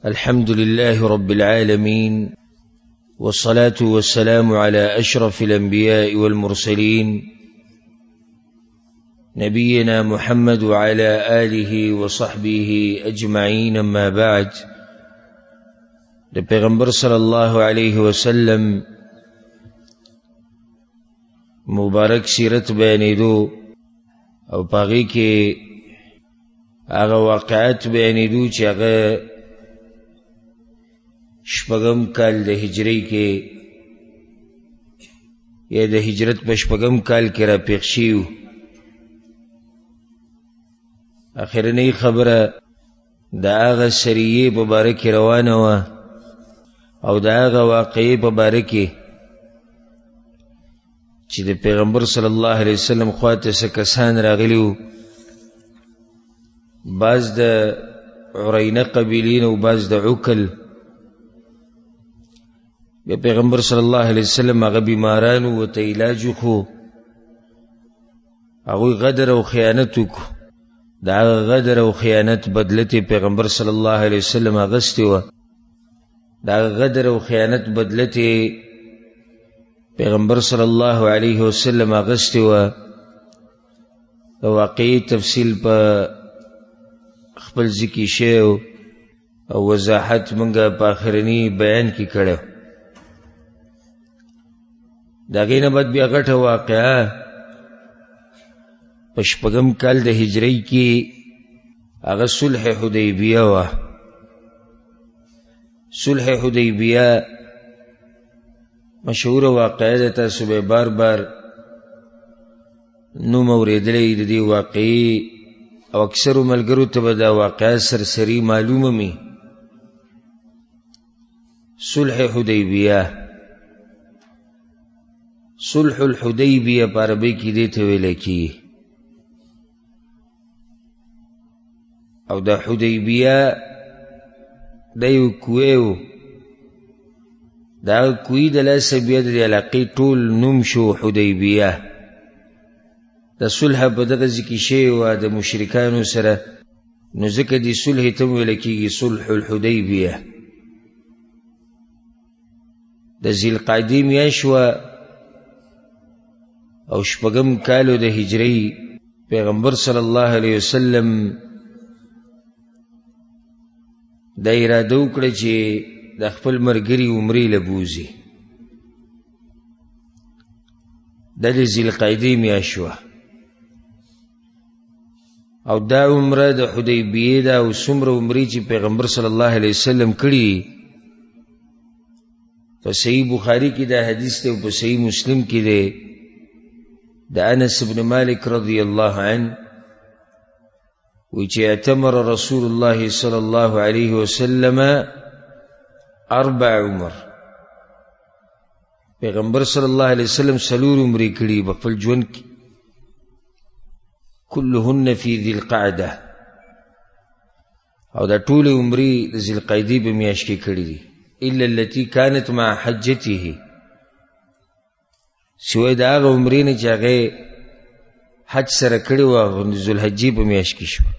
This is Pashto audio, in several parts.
الحمد لله رب العالمين، والصلاة والسلام على أشرف الأنبياء والمرسلين، نبينا محمد وعلى آله وصحبه أجمعين، أما بعد. د پیغمبر صلی الله علیه وسلم مبارک سیرت بیانېدو او په هغې کې هغه واقعات بیانېدو چې هغه شپږم کال د هجرۍ کې یا د هجرت په شپږم کال کې را پېښ شوي وو. اخرنۍ خبره د هغه سریې په باره کې روانه وه او د هغه واقعې په باره کې چې د پیغمبر صلی الله علیه وسلم خواته څه کسان راغلي وو، بعض د عرینه قبیلې نه او بعض د عکل. بیا پیغمبر صلی الله علیه وسلم هغه بیماران وو، ورته علاج وکړو. هغوی غدر او خیانت وکړو. د هغه غدر او خیانت بدله ترې پیغمبر صلی الله علیه وسلم اخیستې وه. د هغه غدر او خیانت بدله ترې پیغمبر صلی الله علیه وسلم اخیستې وه. د واقعي تفصیل په خپل ځای کې شوی او وضاحت موږ په آخرني بیان کې کړی. د هغې نه بعد بیا غټه واقعه په شپږم کال د هجرۍ کې هغه صلح حدیبیه وه. صلح حدیبیه مشهوره واقعه ده، تاسو به بار بار نوم اورېدلی د دې واقعې، او اکثرو ملګرو ته به دا واقعه سرسري معلومه مي. صلح حدیبیه، صلح الحدیبیه په عربۍ کې دې ته ویلی کېږي. او د حدیبیه دا یو کوی و، د هغه کوی د لاسه بیا د دې علاقې ټول نوم شو حدیبیه. د صلح په دغه ځای کې شوې وه د مشرکانو سره، نو ځکه دې صلح ته هم ویل کېږي صلح الحدیبیه. د ذیالقعدې میاشت وه او شپږم کالو د هجرۍ پیغمبر صلی الله علیه وسلم دا اراده وکړه چې د خپل ملګري عمرې له بوځي. دا د ذیالقعدې میاشت وه او دا عمره د حدیبیې ده. او څومره عمرې چې پیغمبر صلی الله علیه وسلم کړي، په صحیح بخاري کې دا حدیث دی او په صحیح مسلم کې دی د انس بن مالک رضی الله عنه وی چې اعتمر رسول الله صلی الله علیه وسلم اربع عمر. پیغمبر صلی الله علیه وسلم څلور عمرې کړي په خپل ژوند کې، كلهن في ذي القعده، او دا ټولې عمرې د ذي القعدې په میاشت کې کړي دي، الا التي كانت مع حجته، سوی د هغه عمرې نه چې هغې حج سره کړې وه، هغه د ذوالحجې په میاشت کې شوه.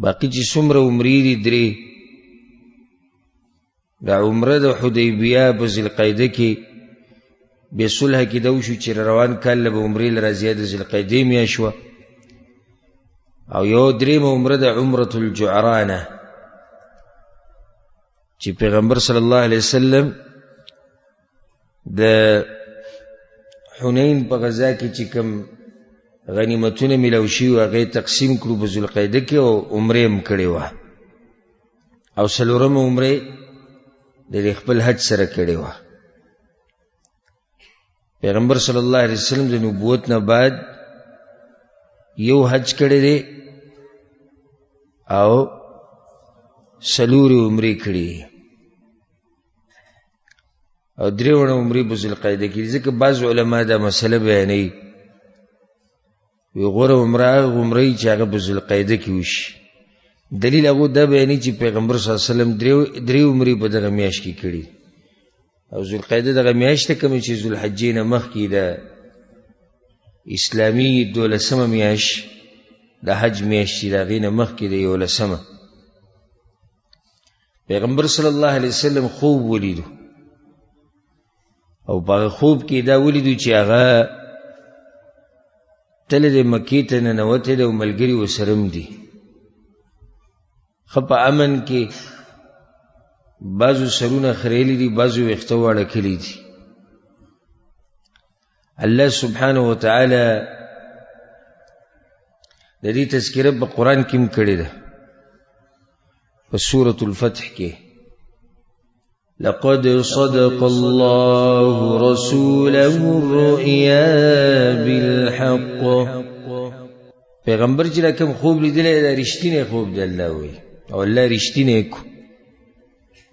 باقي چې څومره عمرې دي درې، د عمره د حدیبیه په ذوالقعده کې بیا صلح کې دا وشو چې روان کال له به عمرې له راځي، د ذوالقعدې میاشت وه. او یو درېیمه عمره د عمرة الجعرانه چې پیغمبر صلی الله علیه وسلم د حنین په غذا کې چې کوم غنیمتونه میلاو شوي وو هغه یې تقسیم کړو په ذوالقعده کې او عمرې هم کړې وه. او څلورمه عمرې د دې خپل حج سره کړې وه. پیغمبر صلی الله علیه وسلم د نبوت نه بعد یو حج کړی دی او څلورې عمرې کړي او درې واړه عمرې په ذوالقعده کې دي. ځکه بعض علما دا مسله بیانوي، وی غوره عمره هغه عمره وي چې هغه په ذوالقعده کې وشي. دلیل هغو دا بیانوي چې پیغمبر صلی الله علیه وسلم درې عمرې په دغه میاشت کې کړي، او ذوالقعده دغه میاشت ده کومې چې ذوالحجې نه مخکې ده، اسلامي دولسمه میاشت د حج میاشت چې د هغې نه مخکې ده یولسمه. پیغمبر صلی الله علیه وسلم خوب ولیدو او په هغه خوب کې دا ولیدو چې هغه تللی دی، مکې ته ننوتی دی او ملګري ورسره هم دي، ښه په امن کې، بعضو سرونه خریلي دي، بعضو ویښته واړه کړي دي. الله سبحانه وتعالی د دې تذکره په قرآن کې هم کړې ده، په سورة الفتح کې: لقد صدق الله رسوله الرؤيا بالحق. پیغمبر چې دا کوم خوب لیدلی دا رښتینی خوب دی، الله وایي، او الله رښتینی کو.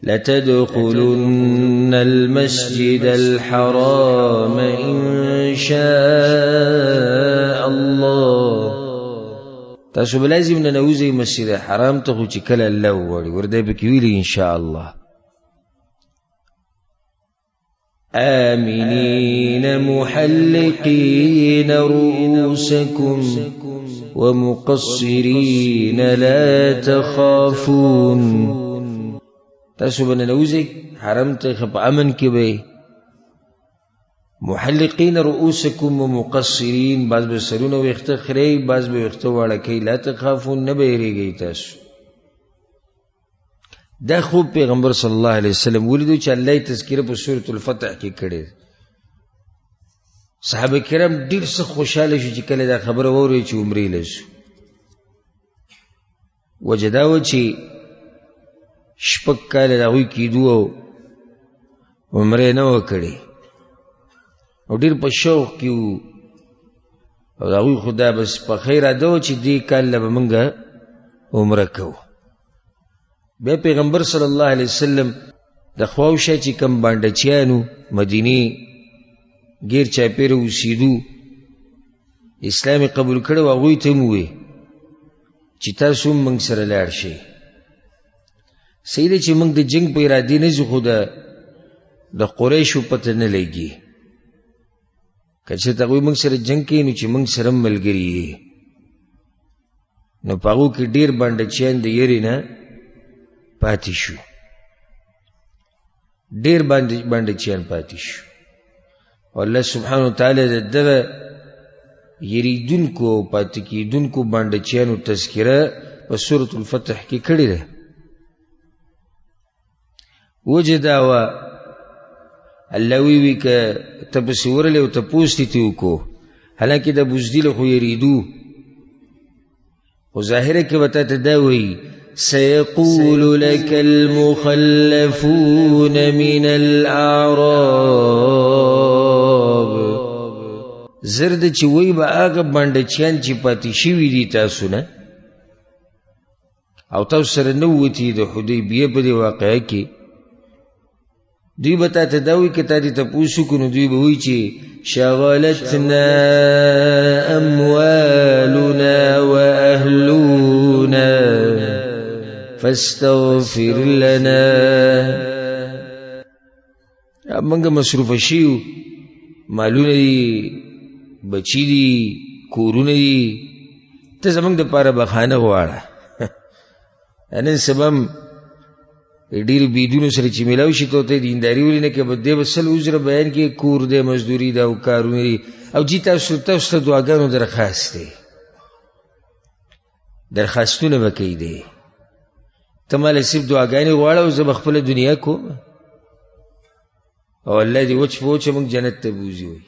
لتدخلن المسجد الحرام إن شاء الله. تاسو به لازم ننوځئ مسجد حرام ته، خو چې کله الله وغواړي، ورته پکې ویلي إن شاء الله. آمنين محلقين رؤوسكم ومقصرين لا تخافون. تاسو به ننوځئ حرم ته، ښه په امن کې به یئ. محلقین رؤوسکم ومقصرین، بعض به سرونه ویښته خرئ، بعض به ویښته واړه کوئ، لا تخافون، نه به یېرېږئ تاسو. دا خوب پیغمبر صلی الله علیه وسلم ولیدو چې الله یې تذکره په سورة الفتح کې کړې. صحابه کرام ډېر څه خوشحاله شو چې کله دا خبره واوري چې عمرې له شو. وجه دا وه چې شپږ کاله د هغوی کېدو او عمره یې نه وه کړې او ډېر په شوق کې وو، او د هغوی خو دا بس پخه اراده وه چې دې کال له به موږ عمره کوو. بیا پیغمبر صلی الله علیه وسلم د خواوشا چې کوم بانډچیانو مدینې ګیر چاپېره اوسېدو، اسلام یې قبول کړی و، هغوی ته هم وویل چې تاسو هم موږ سره لاړ شئ. صحیح ده چې موږ د جنګ په ارادې نه ځو، خو د قریشو پته نه لګي، که چېرته هغوی موږ سره جنګ کوي نو چې موږ سره هم ملګري یې. نو په هغو کې ډېر بانډچیان د یرې نه پاتې شو، ډېر بانډچیان پاتې شو. او الله سبحانه وتعالی د دغه یریدونکو او پاتې کېدونکو بانډچیانو تذکره په سورة الفتح کې کړې ده. وجه دا وه، الله وی وی که ته پسې ورغلې او تپوس دې ترې وکړو، حالانکه د بزدله خو یریدو، خو ظاهره کې به تا ته دا وایي: سيقول لك المخلفون من الأعراب. زر ده چې وایي به هغه بانډچیان چې پاتې شوي دي تاسو نه او تاسو سره نه ووتي د حدیبیې په دې واقعه کې، دوی به تا ته دا وایي که تا دې تپوس وکړو نو دوی به وایي چې شغلتنا اموالنا واهلونا فاستغفر لنا. موږ مصروفه شوي، مالونه دي، بچي دي، کورونه دي، ته زموږ دپاره بخښنه غواړه. نن سبا هم ډېرو بېدونو سره چې میلاو شي ته ورته دینداري ولې نه کوې، دی به سل عذره بیان کړي، کور دی، مزدوري ده او کارونه دي، او جي تاسو ته دعاګانو درخواست دی، درخواستونه به کوي دی، ته ما له صرف دعاګانې غواړه او زه به خپله دنیا کوم او الله دې وچ په وچه موږ جنت ته بوځي. وایي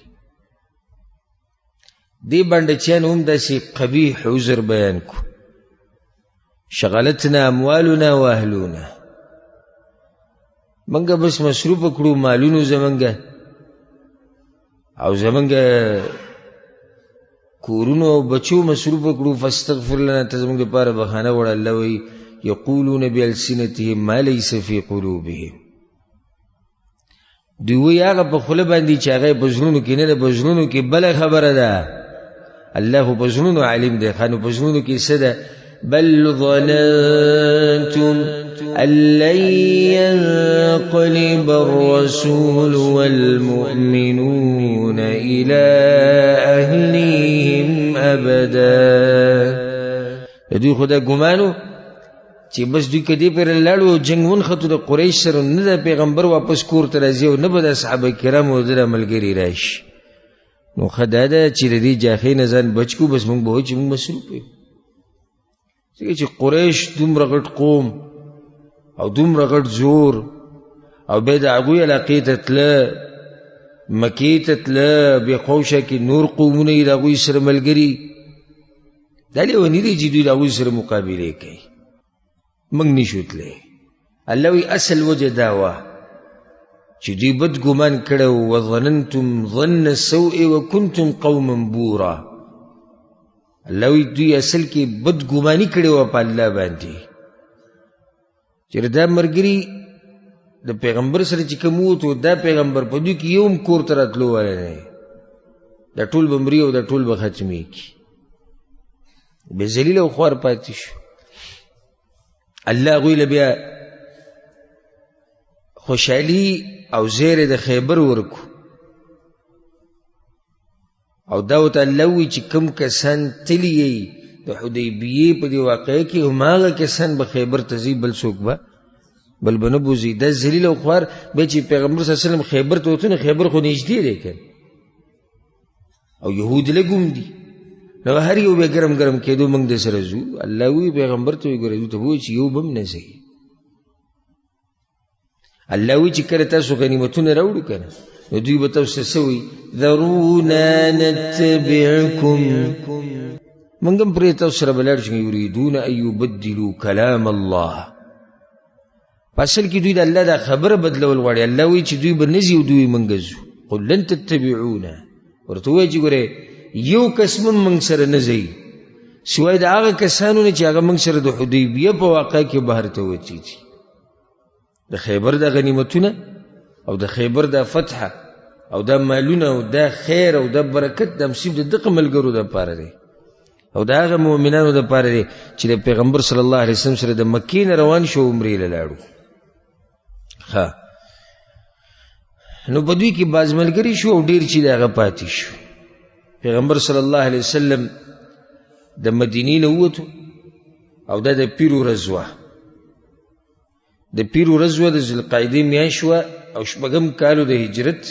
دې بانډچیانو هم داسې قبیح عذر بیان کو، شغلتنا اموالنا واهلونا، موږ بس مصروف کړو مالونو زمونږ او زمونږ کورونو او بچو مصروف کړو، فاستغفر لنا، ته زمونږ دپاره بخښنه وړه. الله وایي یقولون بألسنتهم ما لیس فی قلوبهم، دوی وایي هغه په خوله باندې چې هغه یې په زړونو کې نه ده، په زړونو کې بله خبره ده. الله خو په زړونو عالم دی، ښه نو په زړونو کې څه ده؟ بل ظننتم أن لن ينقلب الرسول والمؤمنون إلى أهليهم أبدا. د دوی خو دا ګمان و چې بس دوی که دې پرې لاړو او جنګ ونښتو د قریش سره، نه د پیغمبر واپس کور ته راځي او نه به د اصحابه کرامو او د ملګري راشي. نو ښه دا ده چې د دې جاخې نه ځان بچ کړو، بس موږ به وایو چې موږ مصروف یو. ځکه چې قریش دومره غټ قوم او دومره غټ زور، او بیا د هغوی علاقې ته تله، مکې ته تله، بیا خواوشا کې نور قومونه یې د هغوی سره ملګري، دا لیوني دی چې دوی د هغوی سره مقابلې کوي، موږ نشو تللی. الله وایي اصل وجه دا وه چې دوی بد ګمان کړی و، وظننتم ظن السوء وکنتم قوما بورا. الله وایي دوی اصل کې بد ګماني کړې وه په الله باندې، چې دا ملګري د پیغمبر سره چې کوم ووتو، دا پیغمبر په دوی کې یو هم کور ته راتلو والی نه دی، دا ټول به مري او دا ټول به ختمېږي، بې ذلیله او خوار پاتې شو. الله هغوی له بیا خوشحالي او زیری د خیبر ورکو، او دا ورته الله ووایي چې کوم کسان تللي یئ د حدیبیې په دې واقعه کې، هماغه کسان به خیبر ته ځي، بل څوک به بل به نه بوځي. دا ذلیل او خوار بیا چې پیغمبر صلی الله علیه وسلم خیبر ته وتو، نو خیبر خو نږدې دی که او یهود لږ هم دي، نو هر یو بیا ګرم ګرم کېدو، موږ د سره ځو. الله وایي پیغمبر ته وایي ګوره دوی ته ووایي چې یو به هم نه ځئ. الله وایي چې کله تاسو غنیمتونه راوړو که نه، نو دوی به تاسو ته څه وایي؟ ذرونا نتبعکم، موږ هم پرې تاسو سره به لاړ شو. یریدون ان یبدلوا کلام الله. په اصل کې دوی د الله دا خبره بدلول غواړي. الله وایي چې دوی به نه ځي او دوی موږ ځو. قل لن تتبعونا، ورته ووایه چې ګورې یو کس به موږ سره نه ځي سوای د هغه کسانو نه چې هغه موږ سره د حدیبیه په واقعه کې بهر ته وتي دي. د خیبر دا غنیمتونه او د خیبر دا فتحه او دا مالونه او دا خیر او دا برکت دا مصیب د دغه ملګرو دپاره دی او د هغه مؤمنانو دپاره دی چې د پیغمبر صلی الله علیه وسلم سره د مکې نه روان شو عمرې له لاړو. ښه، نو په دوی کې بعض ملګري شو او ډېر چې د هغه پاتې شو. پیغمبر صلی الله علیه وسلم د مدینې نه ووتو او دا د پیر ورځ وه، د پیر ورځ وه، د ذوالقعدې میاشت وه او شپږم کالو د هجرت،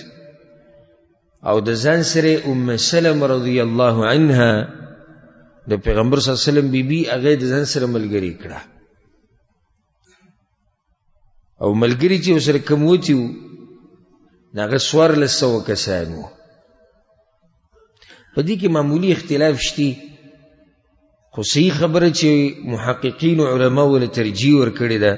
او د ځان سره ام سلمه رضی الله عنها د پیغمبر صلی الله علیه وسلم بیبي هغه د ځان سره ملګري کړه، او ملګري چې ورسره کوم وتي وو نو هغه 1400 کسان وو. په دې کې معمولي اختلاف شتي، خو صحیح خبره چې محققین علماو له ترجیح ورکړې ده،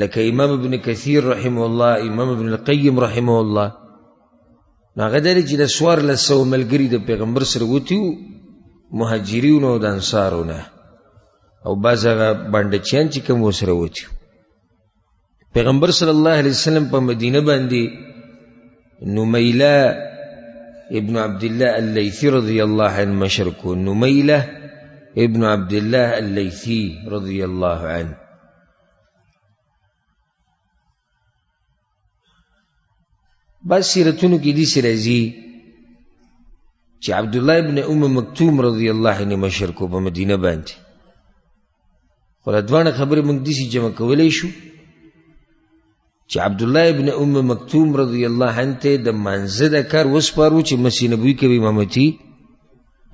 لکه امام ابن کثیر رحمه الله، امام ابن القیم رحمه الله، نو هغه دا دی چې د 1400 ملګري د پیغمبر سره وتي وو، مهاجرینو او د انصارو نه، او بعض هغه بانډچیان چې کوم ورسره وتي وو. پیغمبر صلی الله علیه وسلم په مدینه باندې نمیله ابن عبد الله اللیثی رضی الله عنه مشر کو، نمیله ابن عبد الله اللیثی رضی الله عنه. بعض سیرتونو کې داسې راځي چې عبدالله ابن ام مکتوم رضی الله عنه مشر کو په مدینه باندې. خو دا دواړه خبرې موږ داسې جمع کولی شو چې عبدالله ابن ام مکتوم رضی الله عنه ته د مانځه د کار وسپارو چې مسجد نبوي کې به امامتي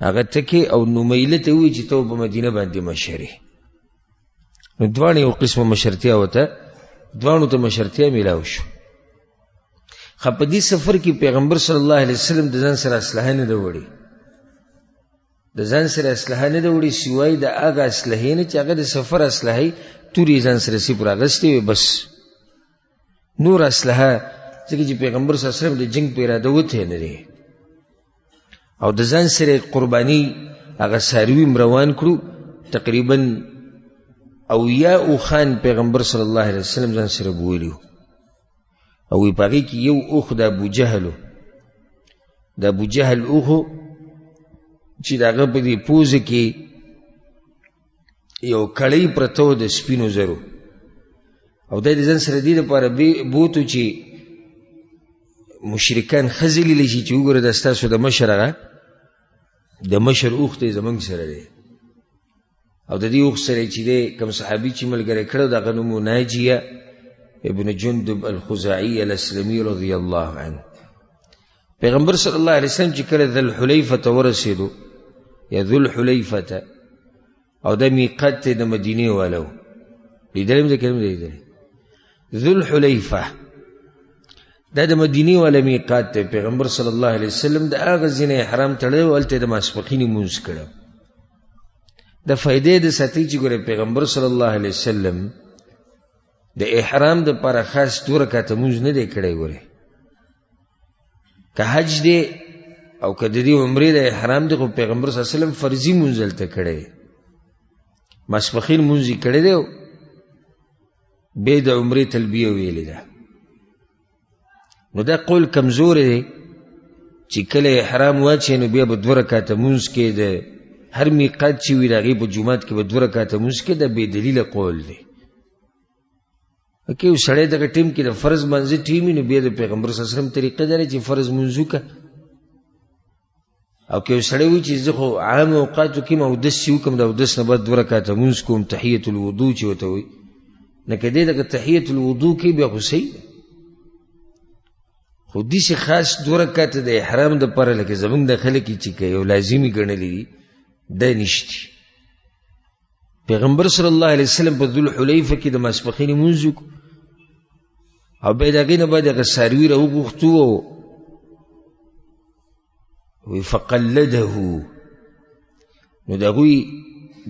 هغه ټکې، او نمیله ته ووایي چې ته په مدینه باندې مشر یې. نو دواړه یو قسمه مشرتیا ورته، دواړو ته مشرتیا میلاو شو. ښه، په دې سفر کې پیغمبر صلی الله علیه وسلم د ځان سره اسلحه نه ده وړې، د ځان سره اسلحه نه ده وړې سوای د هغه اسلحې نه چې هغه د سفر اسلحه تورې یې ځان سره سي پر اخیستې وې، بس نور اسلحه، ځکه چې پیغمبر صلی الله علیه وسلم د جنګ په اراده وتی نه دی، او د ځان سره قرباني هغه څاروي هم روان کړو. تقریبا 70 اوښان پیغمبر صلی الله علیه وسلم ځان سره بویلي وو، او په هغې کې یو اوښ د ابو جهل و، د ابو جهل اوښ و چې د هغه په دې پوزه کې یو کړۍ پرته وه د سپینو زرو، او دا د ځان سره دې دپاره بوتو چې مشرکان ښه ذلیله شي چې وګوره دا ستاسو د مشر هغه د مشر اوښ دی زموږ سره دی. او د دې اوښ سره چې دی کوم صحابي چې ملګری کړی د هغه نوم ناجیه ابن جندب الخزاعي الاسلمي رضی الله عنه. پیغمبر صلی الله علیه وسلم چې کله ذوالحلیفه ته ورسېدو یا ذوالحلیفه ته، او دا میقات دی د مدینې والو، لیدلی مې دی که نه مې دی لیدلی؟ ذوالحلیفه دا د مدینې والا میقات دی. پیغمبر صلی الله علیه وسلم د هغه ځای نه احرام تړلی و، هلته یې د ماسپښینې لمونځ کړی. د فایدې د ساتي چې ګوره پیغمبر صلی الله علیه وسلم د احرام دپاره خاص دوه رکعته لمونځ نه دی کړی. ګوره که حج دی او که د دې عمرې د احرام دی، خو پیغمبر صلی الله علیه وسلم فرضي لمونځ هلته کړی، ماسپښین لمونځ یې کړی دی، بیا د عمرې تلبیه ویلې ده. نو دا قول کمزوری دی چې کله احرام واچوې نو بیا به دوه رکعته لمونځ کوې، د هر میقات چې وي د هغې په جومات کې به دوه رکعته لمونځ کوې، دا بې دلیله قول دی. که یو سړی دغه ټیم کې د فرض لمانځه ټیم وي نو بیا د پیغمبر صلی الله علیه وسلم طریقه دا ده چې فرض لمونځ وکړه، او که یو سړی وي چې زه خو عام اوقاتو کې ما اودس چې وکړم د اودس نه بعد دوه رکعته لمونځ کوم، تحیة الوضو چې ورته وایي، نه که دی دغه تحیة الوضو کوي بیا خو صحیح ده، خو داسې خاص دوه رکعته د احرام دپاره لکه زموږ د خلک یې چې کوي او لازمي ګڼلي دي دا نشتي. پیغمبر صلی الله علیه وسلم په ذوالحلیفه کې د ماسپښینې لمونځ وکړو او بیا د هغې نه بعد هغه څاروي راوغوښتو او وی فقلده، نو د هغوی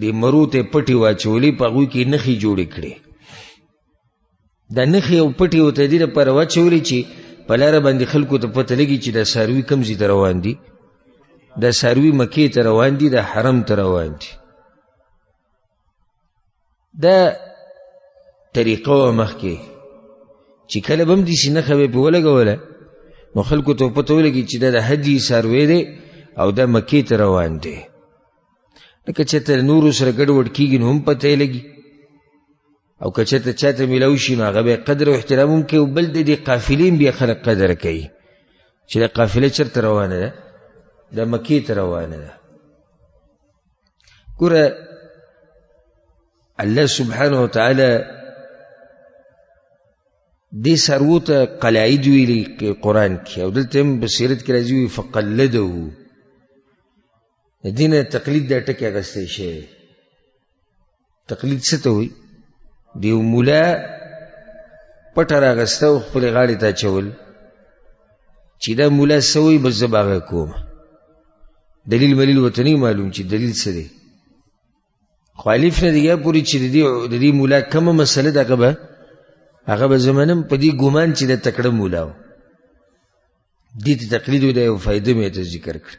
د مرو ته پټې واچولې، په هغوی کې نښې جوړې کړې. دا نښې او پټې ورته دې لپاره واچولې چې په لاره باندې خلکو ته پته لګي چې دا څاروي کوم ځای ته روان دي، دا څاروي مکې ته روان دي، دا حرم ته روان دي. دا طریقه وه مخکې چې کله به هم داسې نښه به یې پرې ولګوله نو خلکو ته پته ولګي چې دا د هدي څاروی دی او دا مکې ته روان دی. لکه چېرته له نورو سره ګډوډ کېږي نو هم پته یې لګي، او که چېرته چاته میلاو شي نو هغه به قدر او احترام هم کوي، بل د دې قافلې هم بیا خلک قدر کوي چې دا قافله چېرته روانه ده، دا مکې ته روانه ده. ګوره الله سبحانه وتعالی دې څاروو ته قلاعد ویلي قرآن کې، او دلته هم په سیرت کې راځي وي فقلده، د دې نه تقلید دا ټکی اخیستی شوی. تقلید څه ته وایي؟ د یو ملا پټه راغسته او خپلې غاړې ته اچول چې دا ملا څه وایي بس زه به هغه کوم. دلیل ملیل ورته نه معلوم چې دلیل څه دی، خو الف نه دی یا پورې چې د دې ملا کومه مسله ده هغه به زه منم په دې ګمان چې د تکړه ملا و. دې ته تقلید وایي، دا یو فایده مې ته ذکر کړه.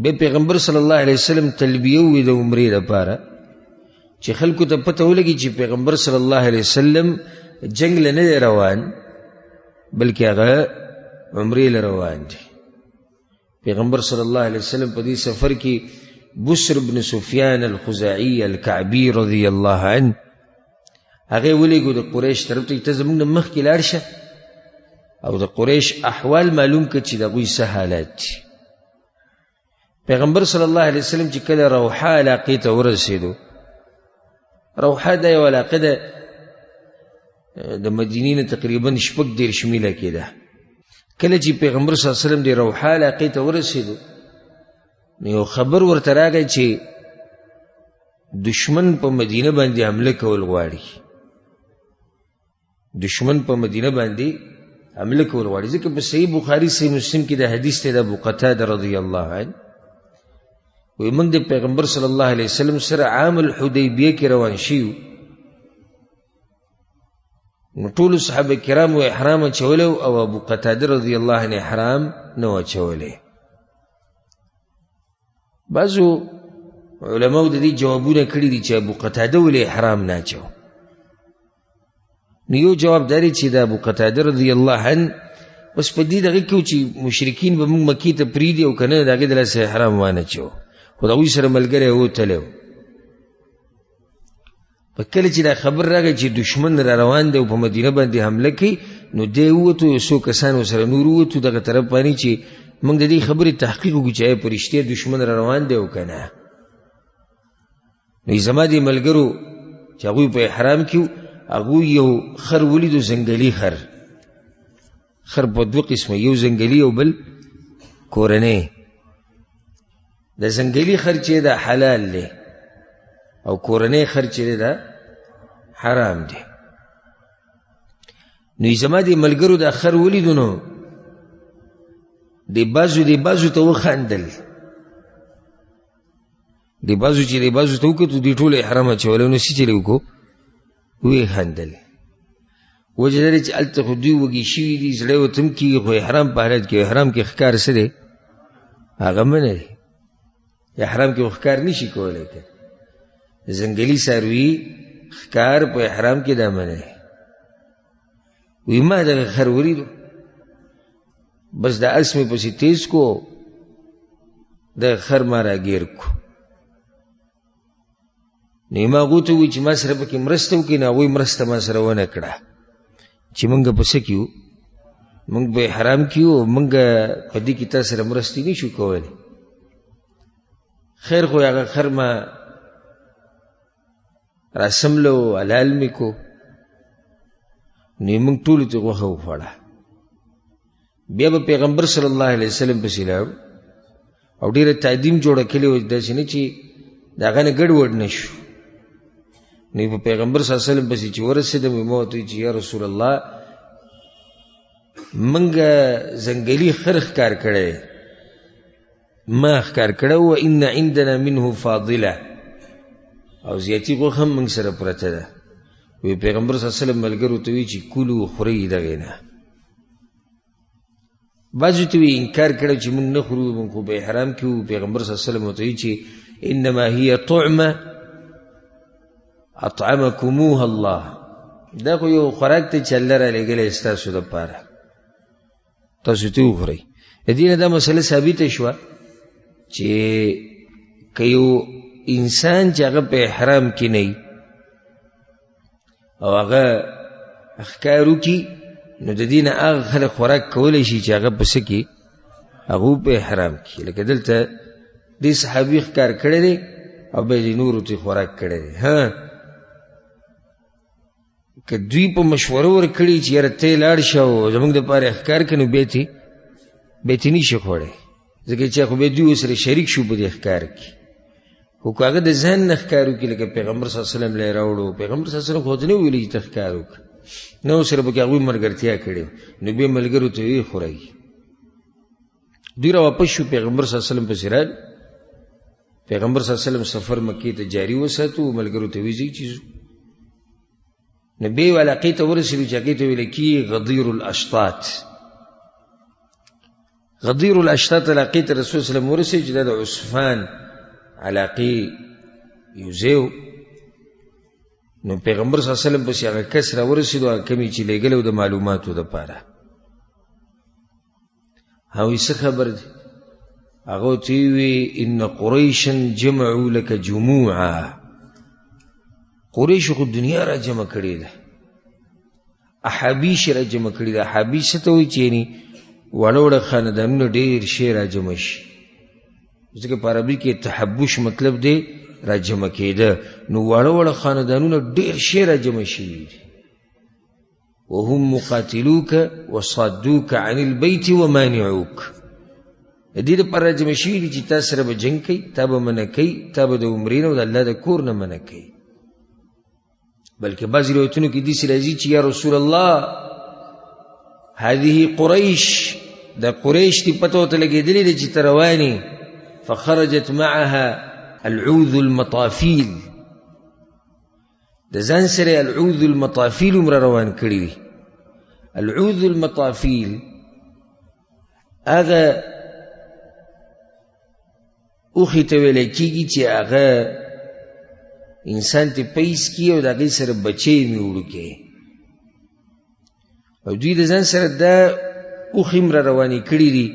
بیا پیغمبر صلی الله علیه وسلم تلبیه وویل د عمرې لپاره چې خلکو ته پته ولګي چې پیغمبر صلی الله علیه وسلم جنګ له نه دی روان بلکې هغه عمرې له روان دی. پیغمبر صلی الله علیه وسلم په دې سفر کې بسر بن سفیان الخزاعي الکعبي رضی الله عنه هغه ولېږو د قریش طرف ته، ته زموږ نه مخکې لاړ شه او د قریش احوال معلوم کړه چې د هغوی څه حالات دي. پیغمبر صلی الله علیه وسلم چې کله روحا علاقې ته ورسېدو، روحا دا یوه علاقه ده د مدینې نه تقریبا 36 میله کې ده. کله چې پیغمبر صلی الله علیه وسلم د روحا علاقې ته ورسېدو نو یو خبر ورته راغی چې دشمن په مدینه باندې حمله کول غواړي، دشمن په مدینه باندې حمله کول غواړي. ځکه په صحیح بخاري صحیح مسلم کې د حدیث دی د ابو قتاده رضی الله عنه وایي موږ د پیغمبر صلی الله علیه وسلم سره عام الحدیبیه کې روان شوي، نو ټولو صحابه کرامو احرام اچولی او ابو قتاده رضی الله عنه احرام نه و اچولی. بعضو علماو د دې جوابونه کړي دي چې ابو قتاده ولې احرام نه اچو. نو یو جواب دا دی چې د ابو قتاده رضی الله عنه اوس په دې دغه کې و چې مشرکین به موږ مکې ته پرېږدي او که نه د هغې د لاسه احرام وانه چو، خو د هغوی سره ملګری و تللی و. په کله چې دا خبر راغی چې دشمن را روان دی او په مدینه باندې حمله کوي، نو دی ووتو، یو څو کسان ورسره نور ووتو دغه طرف باندې چې موږ د دې خبرې تحقیق وکړو چې آیا په رښتیا دشمن را روان دی او که نه. نو زما دې ملګرو چې هغوی په احرام کې وو، هغوی یو خر ولیدو، ځنګلي خر. خر په دوه قسمه، یو ځنګلي او بل کورنی. د ځنګلي خر چې دا حلال دی او کورنی خر چې دا حرام دی. نو زما دې ملګرو دا خر ولیدو، نو د بعضو د بعضو ته وخندل، د بعضو چې د بعضو ته وکتو، دوی ټول احرام اچولی، نو څه چلې وکړو؟ ویې خندل. وجه دا ده چې هلته خو دوی وږي شوي دي، زړه یې ورته هم کېږي، خو احرام په حالت کې، احرام کې ښکار څه دی؟ هغه منع دی. احرام کې خو ښکار نه شي کولی که ځنګلي څاروي ښکار په احرام کې دا منع دی. وایي ما دغه خر ولیدو، بس د اس مې پسې تیز کو، د خر ما راګیر کو. نو ما هغو ته وویل چې ما سره پکې مرسته وکړي، نو هغوی مرسته ما سره ونه کړه چې موږ په څه کې یو، موږ په احرام کې یو، موږ په دې کې تا سره مرستې نه شو کولی. خیر خو هغه خر ما راسملو، حلال مې کو. نو یې موږ ټولو ته غوښه وخوړه. بیا به پیغمبر صلی الله علیه وسلم پسې لاړو او ډېره تعدیم جوړه کړې وه، داسې نه چې د هغه نه ګډوډ نه شو. نو په پیغمبر صلی الله علیه وسلم پسې چې ورسېدم، ما ورته وویل چې یا رسول الله، موږ ځنګلي خر ښکار کړی، ما ښکار کړی و، ان عندنا منه فاضله، او زیاتي غوښه هم موږ سره پرته ده. وی پیغمبر صلی الله علیه وسلم ملګرو ته وی چې کلو خورئ دغې نه. بعضو ته وی انکار کړی چې موږ نه خورو، موږ خو په احرام کې وو. پیغمبر صلی الله علیه وسلم ورته وی چې انما هي طعمه اطعمکموها الله، دا خو یو خوراک دی چې الله رالیږلی ستاسو دپاره، تاسو ته وخورئ. د دې نه دا مسله ثابته شوه چې که یو انسان چې هغه په احرام کې نه او هغه ښکار وکړي، نو د دې نه هغه خلک خوراک کولی شي چې هغه په څه کې، هغه په احرام کې. لکه دلته دې صحابي ښکار کړی دی او بیا دې نورو ته خوراک کړی دی. ها که دوی په مشوره ورکړي چې یاره ته لاړ شه او زموږ دپاره ښکار کړي، نو بیا ترې نه شي خوړی، ځکه چې خو بیا دوی ورسره شریک شو په دې ښکار کې. خو که هغه د ځان نه ښکار وکړي، لکه پیغمبر صلی الله علیه وسلم له یې راوړو، پیغمبر صلی الله علیه وسلم خو ورته نه ویلي چې ته ښکار وکړه، نه ورسره پکې هغوی ملګرتیا کړې، نو بیا ملګرو ته یې خورئ. دوی را واپس شو، پیغمبر صلی الله علیه وسلم پسې راغی. پیغمبر صلی الله علیه وسلم سفر مکې ته جاري وساتو، ملګرو ته ویځي چې ځو. نو بیا یو علاقې ته ورسېدو چې هغې ته ویل کېږي غدیر الاشطاط. غدیر الاشطاط علاقې ته رسول صلی الله علیه وسلم ورسېد چې دا د عصفان علاقې یو ځای و. نو پیغمبر صلی الله علیه وسلم پسې هغه کس را ورسېدو، هغه کومې چې لېږلی و د معلوماتو دپاره. هغوی څه خبر دی؟ هغه ورته وویل ان قریشا جمعو لک جموعا، قریشو خو دنیا را جمع کړې ده، احابیش را جمع کړې ده. احابیش څه ته وایي؟ چې یعنې واړه واړه خاندانونه ډېر شی را جمع شي، ځکه په عربي کې تحبش مطلب دی را جمع کېده. نو واړه واړه خاندانونه ډېر شی را جمع شوي دي. وهم مقاتلوک وصادوک عن البيت ومانعوک، د دې لپاره راجمع شوي دي چې تا سره به جنګ کوي، تا به منع کوي، تا به د عمرې نه او د الله د کور نه منع کوي. بلکې بعضې روایتونو کې داسې راځي چې یا رسول الله هذه قریش، د قریش دي پته ورته لګېدلې ده چې ته روان یې. فخرجت معها العوذ المطافیل، د ځان سره العوذ المطافیل هم را روان کړي دي. العوذ المطافیل هغه اوښې ته ویلی کېږي چې هغه انسان ته پیس کړي او د هغې سره بچی مې وړوکی، او دوی د ځان سره دا اوښې هم را روانې کړي دي.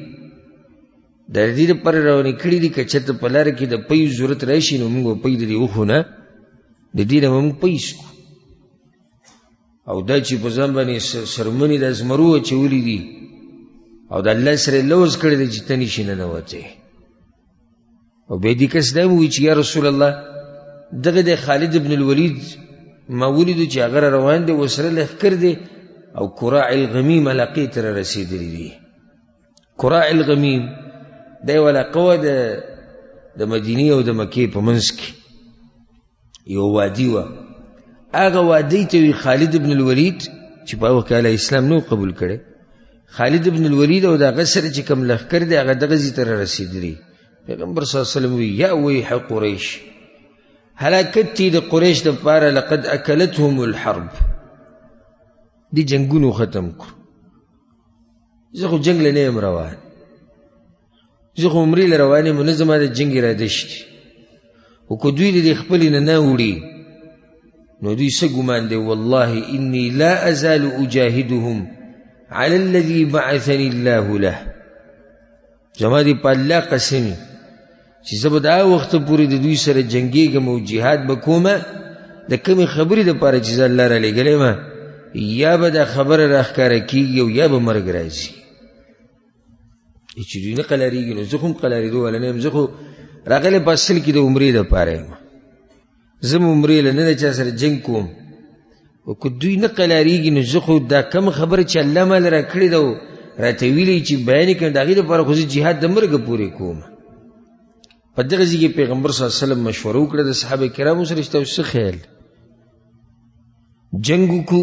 د دې لپاره روانې کړي دي که چېرته په لاره کې د پی ضرورت راشي، نو موږ به پی د دې اوښو نه، د دې نه به موږ پیس کړو. او دا چې په ځان باندې څرمنې د زمرو اچولي دي او د الله سره یې لوظ کړی دی چې ته نشي ننوتی. او بیا دې کس دا ووایي چې یا رسول الله دغه د خالد ابن الولید ما ولیدو چې هغه روان دی، ورسره لښکر دی او کراع الغمیم علاقې ته رارسېدلي دي. کراع الغمیم دا یوه علاقه وه د مدینې او د مکې په منځ کې یو وادي وه. هغه وادي ته وي خالد ابن الولید چې په هغه وخت کې علیه اسلام نه قبول کړی، خالد ابن الولید او د هغه سره چې کوم لښکر دی هغه دغه ځای ته رارسېدلي. پیغمبر صلی الله علیه وسلم وی یا ویح قریش، هلاکت دی د قریش دپاره، لقد اکلتهم الحرب، دې جنګونو ختم کړو. زه خو جنګ له نه یم روان، زه خو عمرې له روان یم، نه زما د جنګ اراده شته. خو که دوی د دې خپلې نه نه وړي نو دوی څه ګمان دی؟ والله انی لا ازال اجاهدهم على الذي بعثني الله له. زما دې په الله قسم چې زه به د هغه وخته پورې د دوی سره جنګېږم او جهاد به کوم د کومې خبرې دپاره چې زه الله رالیږلی یم، یا به دا خبره راښکاره کېږي او یا به مرګ راځي. چې دوی نه قلارېږي نو زه خو هم قلارېدو والا نه یم، زه خو راغلی په اصل کې د عمرې دپاره یم، زه هم عمرې له نه د چا سره جنګ کوم. او که دوی نه قلارېږي نو زه خو دا کومه خبره چې الله ماله راکړې ده او راته ویلي چې بیان یې کړم د هغې دپاره خو زه جهاد د مرګه پورې کوم. په دغه ځای کې پیغمبر صلی الله علیه وسلم مشوره وکړه د صحابه کرامو سره چې تاسو څه خیال جنګ وکړو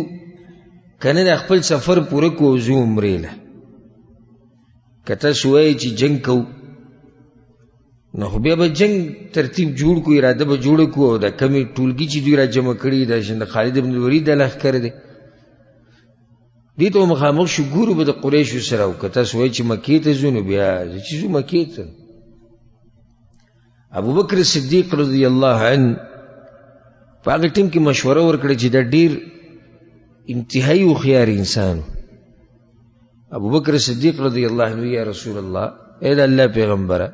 که نه د خپل سفر پوره کړو او ځو عمرې له. که تاسو وایئ چې جنګ کوو نو خو بیا به جنګ ترتیب جوړ کړو، اراده به جوړه کړو او دا کمې ټولګي چې دوی راجمع کړي دا د خالد بن الولید د لښکر دی، دې ته به مخامخ شو، ګورو به د قریشو سره. او که تاسو وایئ چې مکې ته ځو نو بیا چې ځو مکې ته. ابوبکر صدیق رضی الله عنه په هغه ټیم کې مشوره ورکړه چې دا ډېر انتهایي هوښیار انسان. ابوبکر صدیق رضی الله عنه یا رسول الله، ای د الله پیغمبره،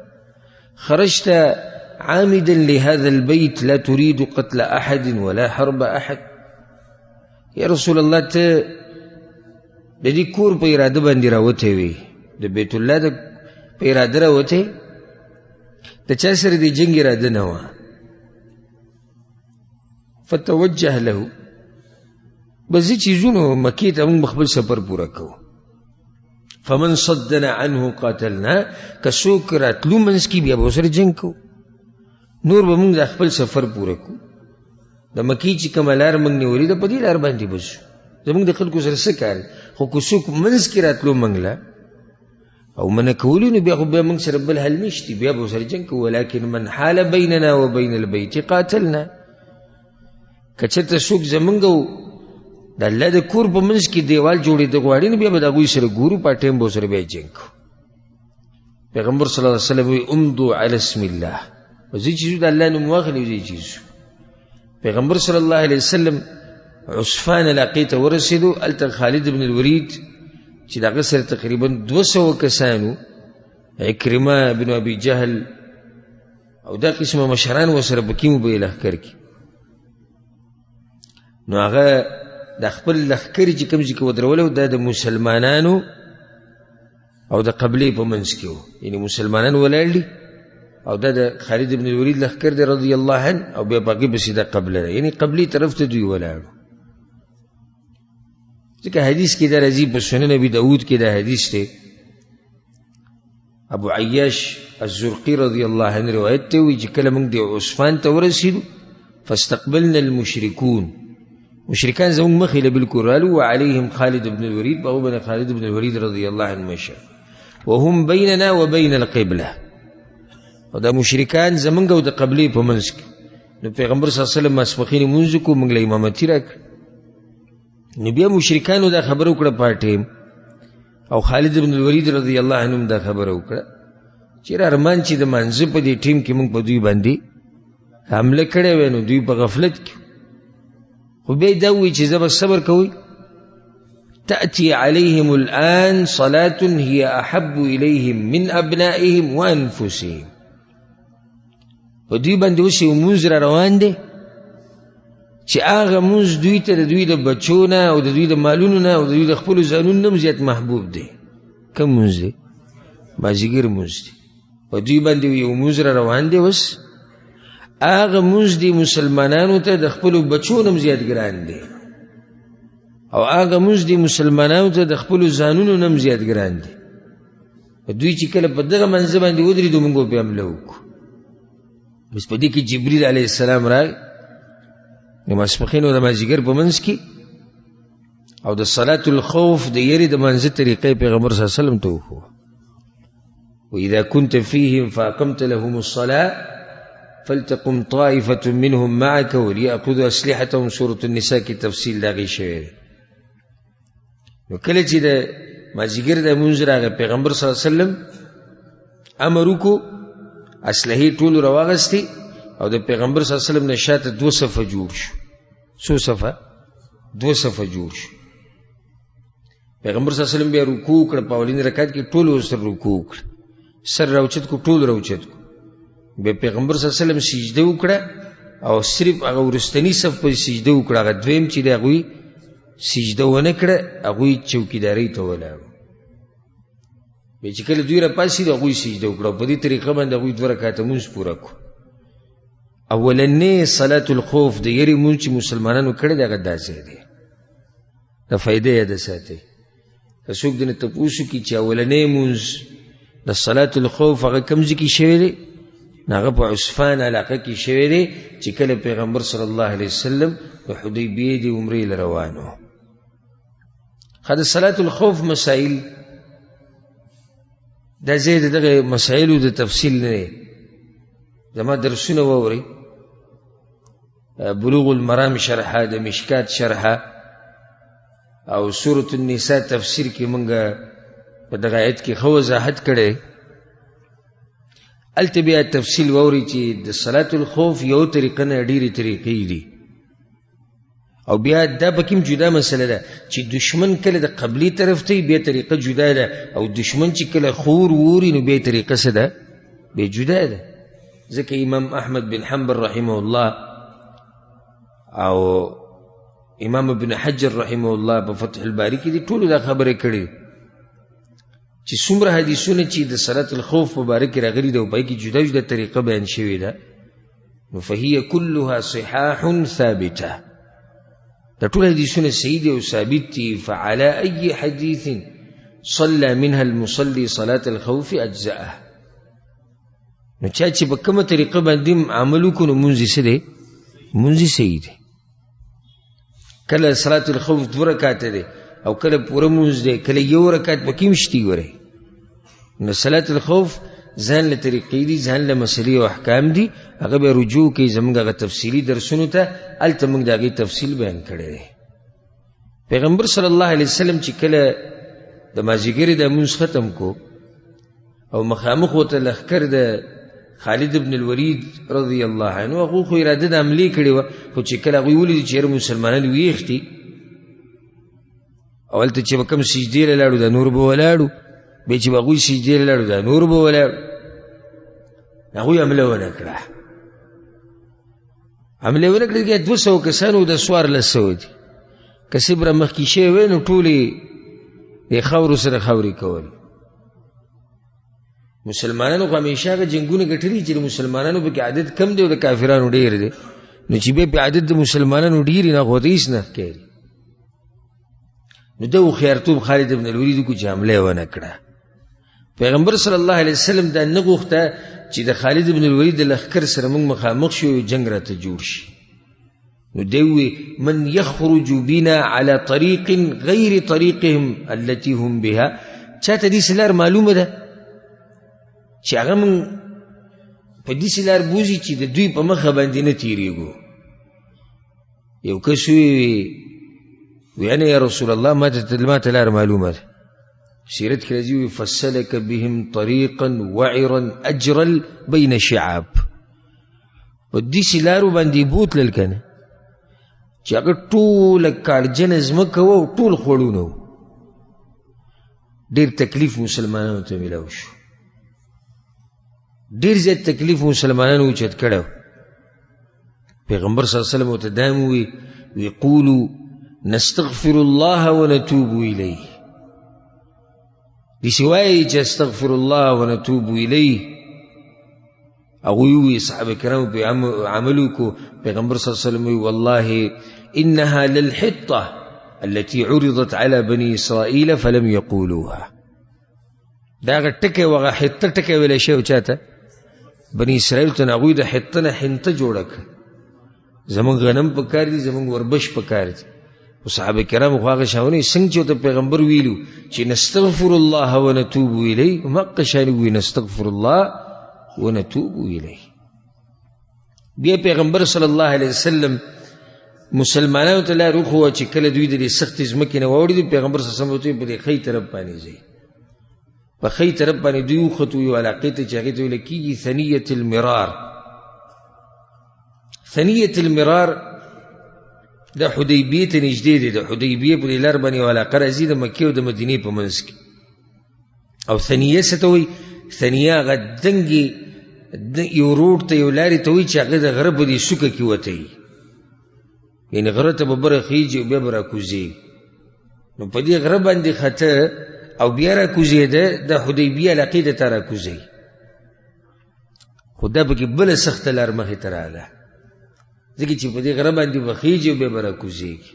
خرجت عامدا لهذا البيت لا تريد قتل أحد ولا حرب أحد. یا رسول الله، ته د دې کور په اراده باندې راوتی وې، د بیت الله د په اراده راوتی، د چا سره د جنګ اراده نه وه. فتوجه له، بس زه چې ځو نو مکې ته موږ به خپل سفر پوره کوو. فمن صدنا عنه قاتلنا، که څوک راتلو منځ کې بیا به ورسره جنګ کوو، نور به موږ د خپل سفر پوره کوو. د مکې چې کومه لار موږ نیولې ده په دې لار باندې به ځو، زموږ د خلکو سره څه کار؟ خو که څوک منځ کې راتلو موږ له او منع کولو نو بیا خو بیا موږ سره بل حل نشته، بیا به ورسره جنګ کوو. ولکن من حال بیننا وبین البیت قاتلنا، که چېرته څوک زموږ او د الله د کور په منځ کې دیوال جوړېده غواړي نو بیا به د هغوی سره ګورو، په ټایم به ورسره بیا جنګ کوو. پیغمبر صلی الله علیه وسلم وایي امضو علی اسم الله، ځئ چې ځو د الله نوم واخلئ ځئ چې ځو. پیغمبر صلی الله علیه وسلم عصفان علاقې ته ورسېدو، هلته خالد بن الولید چې د هغه سره تقریبا 200 کسان وو، عکرمه بن ابي جهل او دا قسمه مشران ورسره پکې وو په یې لښکر کې. نو هغه د خپل لښکر چې کوم ځای کې ودرولی و دا د مسلمانانو او د قبلې په منځ کې و، یعنې مسلمانان ولاړ دي او دا د خالد بن الولید لښکر دی رضی الله عنه، او بیا په هغې پسې دا قبله ده، یعنې قبلې طرف ته دوی ولاړو. ځکه حدیث کې دا راځي په سنن ابي داود کې دا حدیث دی، ابو عیاش الزرقي رضی الله عنه روایت دی، وایي چې کله موږ د عثمان ته ورسېدو فاستقبلنا المشرکون، مشرکان زموږ مخې له بالکل رالو، وعليهم خالد بن الوليد، په هغو باندې خالد بن الوليد رضی الله عنه مشر، وهم بيننا وبين القبلة، او دا مشرکان زموږ او د قبلې په منځ کې. نو پیغمبر صلی الله علیه وسلم ماسپښین لمونځ وکړو، موږ له امامتي راکړه. نو بیا مشرکانو دا خبره وکړه په او خالد بن الولید رضی الله عنه هم دا خبره وکړه چې ارمان چې د مانځه په دې ټیم کې موږ په دوی باندې حمله کړې وای نو دوی په غفلت کې. خو بیا یې دا ووایي چې زه به صبر کوئ، تأتي عليهم الآن صلاة هي أحب إليهم من أبنائهم وأنفسهم. په دوی باندې اوس یو مونځ را روان دی چې هغه مونځ دوی ته د دوی د بچو نه او د دوی د مالونو نه او د دوی د خپلو ځانونو نه هم زیات محبوب دی. کوم مونځ دی؟ مازدیګر مونځ دی. په دوی باندې یو مونځ را روان دی اوس، هغه مونځ دی مسلمانانو ته د خپلو بچو نه هم زیات ګران دی، او هغه مونځ دی مسلمانانو ته د خپلو ځانونو نه هم زیات ګران دی. دوی چې کله په دغه منځ باندې ودرېدو، موږ پرې حمله وکړو. بس په دې کې جبریل علیه السلام راغی د ماسپښین او د مازدیګر په منځ کې، او د صلاة الخوف د یرې د منځ طریقې پیغمبر صلی الله علیه وسلم ته وښوه. وإذا كنت فيهم فأقمت لهم الصلاة فلتقم طائفة منهم معك وليأخذوا أسلحتهم. سورة النساء کې تفصیل د هغې شوی دی. نو کله چې د مازدیګر د لمونځ راغی، پیغمبر صلی الله علیه وسلم امر وکړو، اسلحې ټولو راواخیستې او د پیغمبر صلی الله علیه وسلم نه شاته دوه صفه جوړ شو. څو صفه؟ دوه صفه جوړ شو. پیغمبر صلی الله علیه وسلم بیا رکوع وکړه، په اولین رکعت کې ټولو سره رکوع وکړه، سر راوچت کو، ټول راوچت کو. بیا پیغمبر صلی الله علیه وسلم سجده وکړه او صرف هغه وروستني صف په سجده وکړه، هغه دویم چې دی هغوی سجده ونه کړه، هغوی چوکیدارۍ ته ولاړو. بیا چې کله دوی راپاڅېدو هغوی سجده وکړه، په دې طریقه باندې هغوی دوه رکعته لمونځ پوره کړو. اولنې صلاة الخوف د یرې لمونځ چې مسلمانانو کړی دی هغه دا ځای دی. د فایده یاده ساتئ. که څوک دې نه تپوس وکړي چې اولنی لمونځ د صلاة الخوف هغه کوم ځای کې شوی دی، نو هغه په عسفان علاقه کې شوی دی چې کله پیغمبر صلی الله علیه وسلم د حدیبیې د عمرې له روان و. ښه، د صلاة الخوف مسایل دا ځای د دغه مسایلو د تفصیل نه دی، زما درسونه واورئ، بلوغ المرام شرحه، د مشکات شرحه او سورة النساء تفسیر کې مونږ په دغه آیت کې ښه وضاحت کړی. هلته بیا تفصیل واورئ چې د صلاة الخوف یو طریقه نه ډېرې طریقې دي، او بیا دا پکې هم جدا مسله ده چې دشمن کله د قبلې طرف ته بیا طریقه جدا ده، او دشمن چې کله خور ووري نو بیا طریقه څه ده؟ بیا جدا ده. ځکه امام احمد بن حنبل رحمه الله او امام ابن حجر رحمه الله په فتح الباري کې دي ټولو دا خبره کړې چې څومره حدیثونه چې د صلاة الخوف په باره کې راغلي دي او په هغې کې جدا جدا طریقه بیان شوې ده، نو فهي كلها صحاح ثابته، دا ټول حدیثونه صحیح دي او ثابت دي. فعلى أي حديث صلى منها المصلي صلاة الخوف أجزأه. نو چا چې په کومه طریقه باندې عمل وکړو نو مونځ یې څه دی؟ مونځ یې صحیح دی. کله صلاة الخوف دوه رکعته دی او کله پوره مونځ دی، کله یو رکعت پکې هم شتي. ګورئ، نو صلاة الخوف ځان له طریقې دي، ځان له مسلې او احکام دي، هغه بیا رجوع کوي زموږ هغه تفصیلي درسونو ته، هلته موږ د هغې تفصیل بیان کړی دی. پیغمبر صلی الله علیه وسلم چې کله د مازدیګرې د لمونځ ختم کو او مخامخ ورته لښکر د خالد بن الولید رضی الله عنه، هغو خو اراده د حملې کړې وه، خو چې کله هغوی ولیدل چې یاره مسلمانان ویښ دي او هلته چې به کوم سجدې له لاړو دا نور به ولاړو، بیا چې به هغوی سجدې له لاړو دا نور به ولاړو، هغوی حمله ونه کړه. حمله ونه کړه، بیا 200 کسانو د 1400 دي، که څه به مخکې شوی وی نو ټولې د خاورو سره خاورې کول. مسلمانانو خو همیشه هغه جنګونه ګټلي چې د مسلمانانو پکې عدد کم دی او د کافرانو ډېر دی، نو چې بیا په عدد د مسلمانانو ډېر نه خو ته هېڅ نه ښکاري. نو ده هوښیارتوب خالد بن الولید وکړو چې حمله یې ونه کړه. پیغمبر صلی الله علیه وسلم دا نه غوښته چې د خالد بن الولید د لښکر سره موږ مخامخ شو یو جنګ راته جوړ شي. نو دی ووی من یخرج بنا علی طریق غیر طریقهم التي هم بها، چاته داسې لار معلومه ده چې هغه موږ په داسې لار بوځي چې د دوی په مخه باندې نه تېرېږو. یو کس ووی وی انا یا رسول الله ما ته لار معلومه ده. سیرت کې راځي وی فسلک بهم طریقا وعرا اجرا بین شعاب، په داسې لارو باندې بوتلل که نه چې هغه ټوله کاړجنه ځمکه وه او ټول خوړونه وو. ډېر تکلیف مسلمانانو ته میلاو شو، ډېر زیات تکلیف مسلمانانو اوچت کړی. پیغمبر صلی الله علیه وسلم ورته دا هم ووی وی قولو نستغفر الله ونتوب الیه، داسې وایي چې استغفر الله ونتوب الیه. هغوی وویل، صحابه کرامو پرې عمل وکړو. پیغمبر صلی الله علیه وسلم وویل، والله انها للحطة التي عرضت على بني اسرائيل فلم يقولوها. دا هغه ټکی و، هغه حطه ټکی ویلی شوی چا ته؟ بني اسرائیل ته. هغوی د حطه نه حنطه جوړه کړه، زمونږ غنم پکار دي، زمونږ وربش پکار دي. خو صحابه کرامو خو هغه شان ونه، څنګه چې ورته پیغمبر ویلو چې نستغفر الله ونتوب الیه، همقه شان وویل نستغفر الله ونتوب الیه. بیا پیغمبر صلی الله علیه وسلم مسلمانانو ته لار وښووه چې کله دوی د دې سختې ځمکې نه واوړېدو، پیغمبر صلی الله علیه وسلم ورته وویل په دې ښی طرف باندې ځئ. په ښی طرف باندې دوی وختو یو علاقې ته چې هغې ته ویل کېږي ثنیة المرار. ثنیة المرار د حدیبیې ته نږدې دی. د حدیبیې په دې لار باندې یو علاقه راځي د مکې او د مدینې په منځ کې. او ثنیه څه ته وایي؟ ثنیه هغه دنګې یو روډ ته، یو لارې ته وایي چې هغه د غره په دې سوکه کې وته وي، یعنې غره ته به بره خېژي او بیا به راکوزېږي. نو په دې غره باندې خطه او بیا راکوزېده د حدیبیې علاقې ته ته راکوزوي. خو دا پکې بله سخته لار مخې ته راغله، ځکه چې په دې غره باندې به خېژي او بیا به راکوزېږي.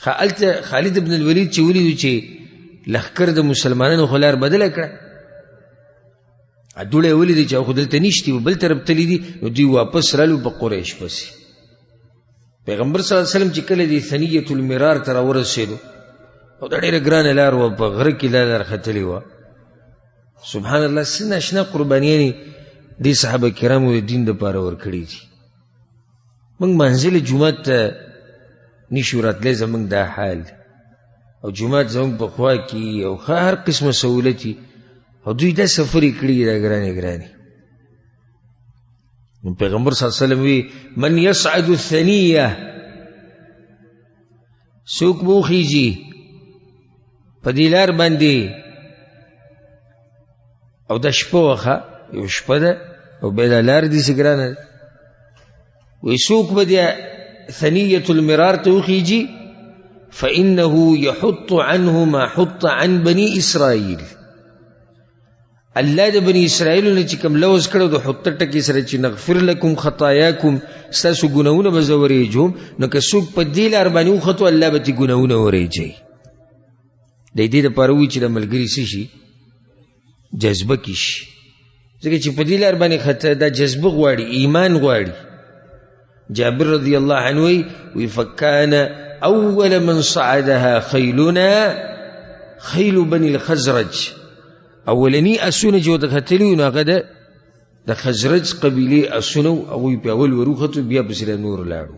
هلته خالد بن الولید چې ولیدو چې لښکر د مسلمانانو خو لار بدله کړه، دوړی یې ولیدې چې خو دلته نشتي، بل طرف تللي دي، نو دوی واپس رالو په قریش پسې. پیغمبر صلی الله علیه وسلم چې کله دې ثنیة المرار ته راورسېدو، او دا ډېره ګرانه لار وه، په غره کې دا لار ختلې وه. سبحان الله، څه ناشنا قربانیانې دې صحابه کرامو د دین دپاره ورکړي دي. موږ منزل جومات ته نشو راتلی، زموږ دا حال دی، او جومات زموږ په خوا کې او ښه هر قسمه سهولت، او دوی دا سفر یې کړي دا ګرانې ګرانې. نو پیغمبر صلی الله علیه وسلم وی من یصعد الثنیه، څوک به وخیژي په دې لار باندې، او دا شپه وه، یو شپه ده او بیا دا لار داسې ګرانه ده، وایي څوک به د ثنیة المرار ته وخیژي فإنه يحط عنه ما حط عن بني اسرائیل. الله د بني اسرائیلو نه چې کوم لوظ کړی د حط ټکي سره چې نغفر لکم خطاياکم، ستاسو ګناهونه به زه ورېجوم، نو که څوک په دې لار باندې وختو الله به ترې ګناهونه ورېجوي. د دې دپاره وایي چې د ملګري څه شي جذبه کې شي، ځکه چې په دې لار باندې خطا دا جذبه غواړي، ایمان غواړي. جابر رضی الله عنه وایي فکان اول من صعدها خیلنا خیل بني الخزرج. اولني اسونه چې ورته ختلي وو نو هغه د خزرج قبیلې اسونه وو، هغوی پې اول وروختو، بیا پسې له نور لاړو.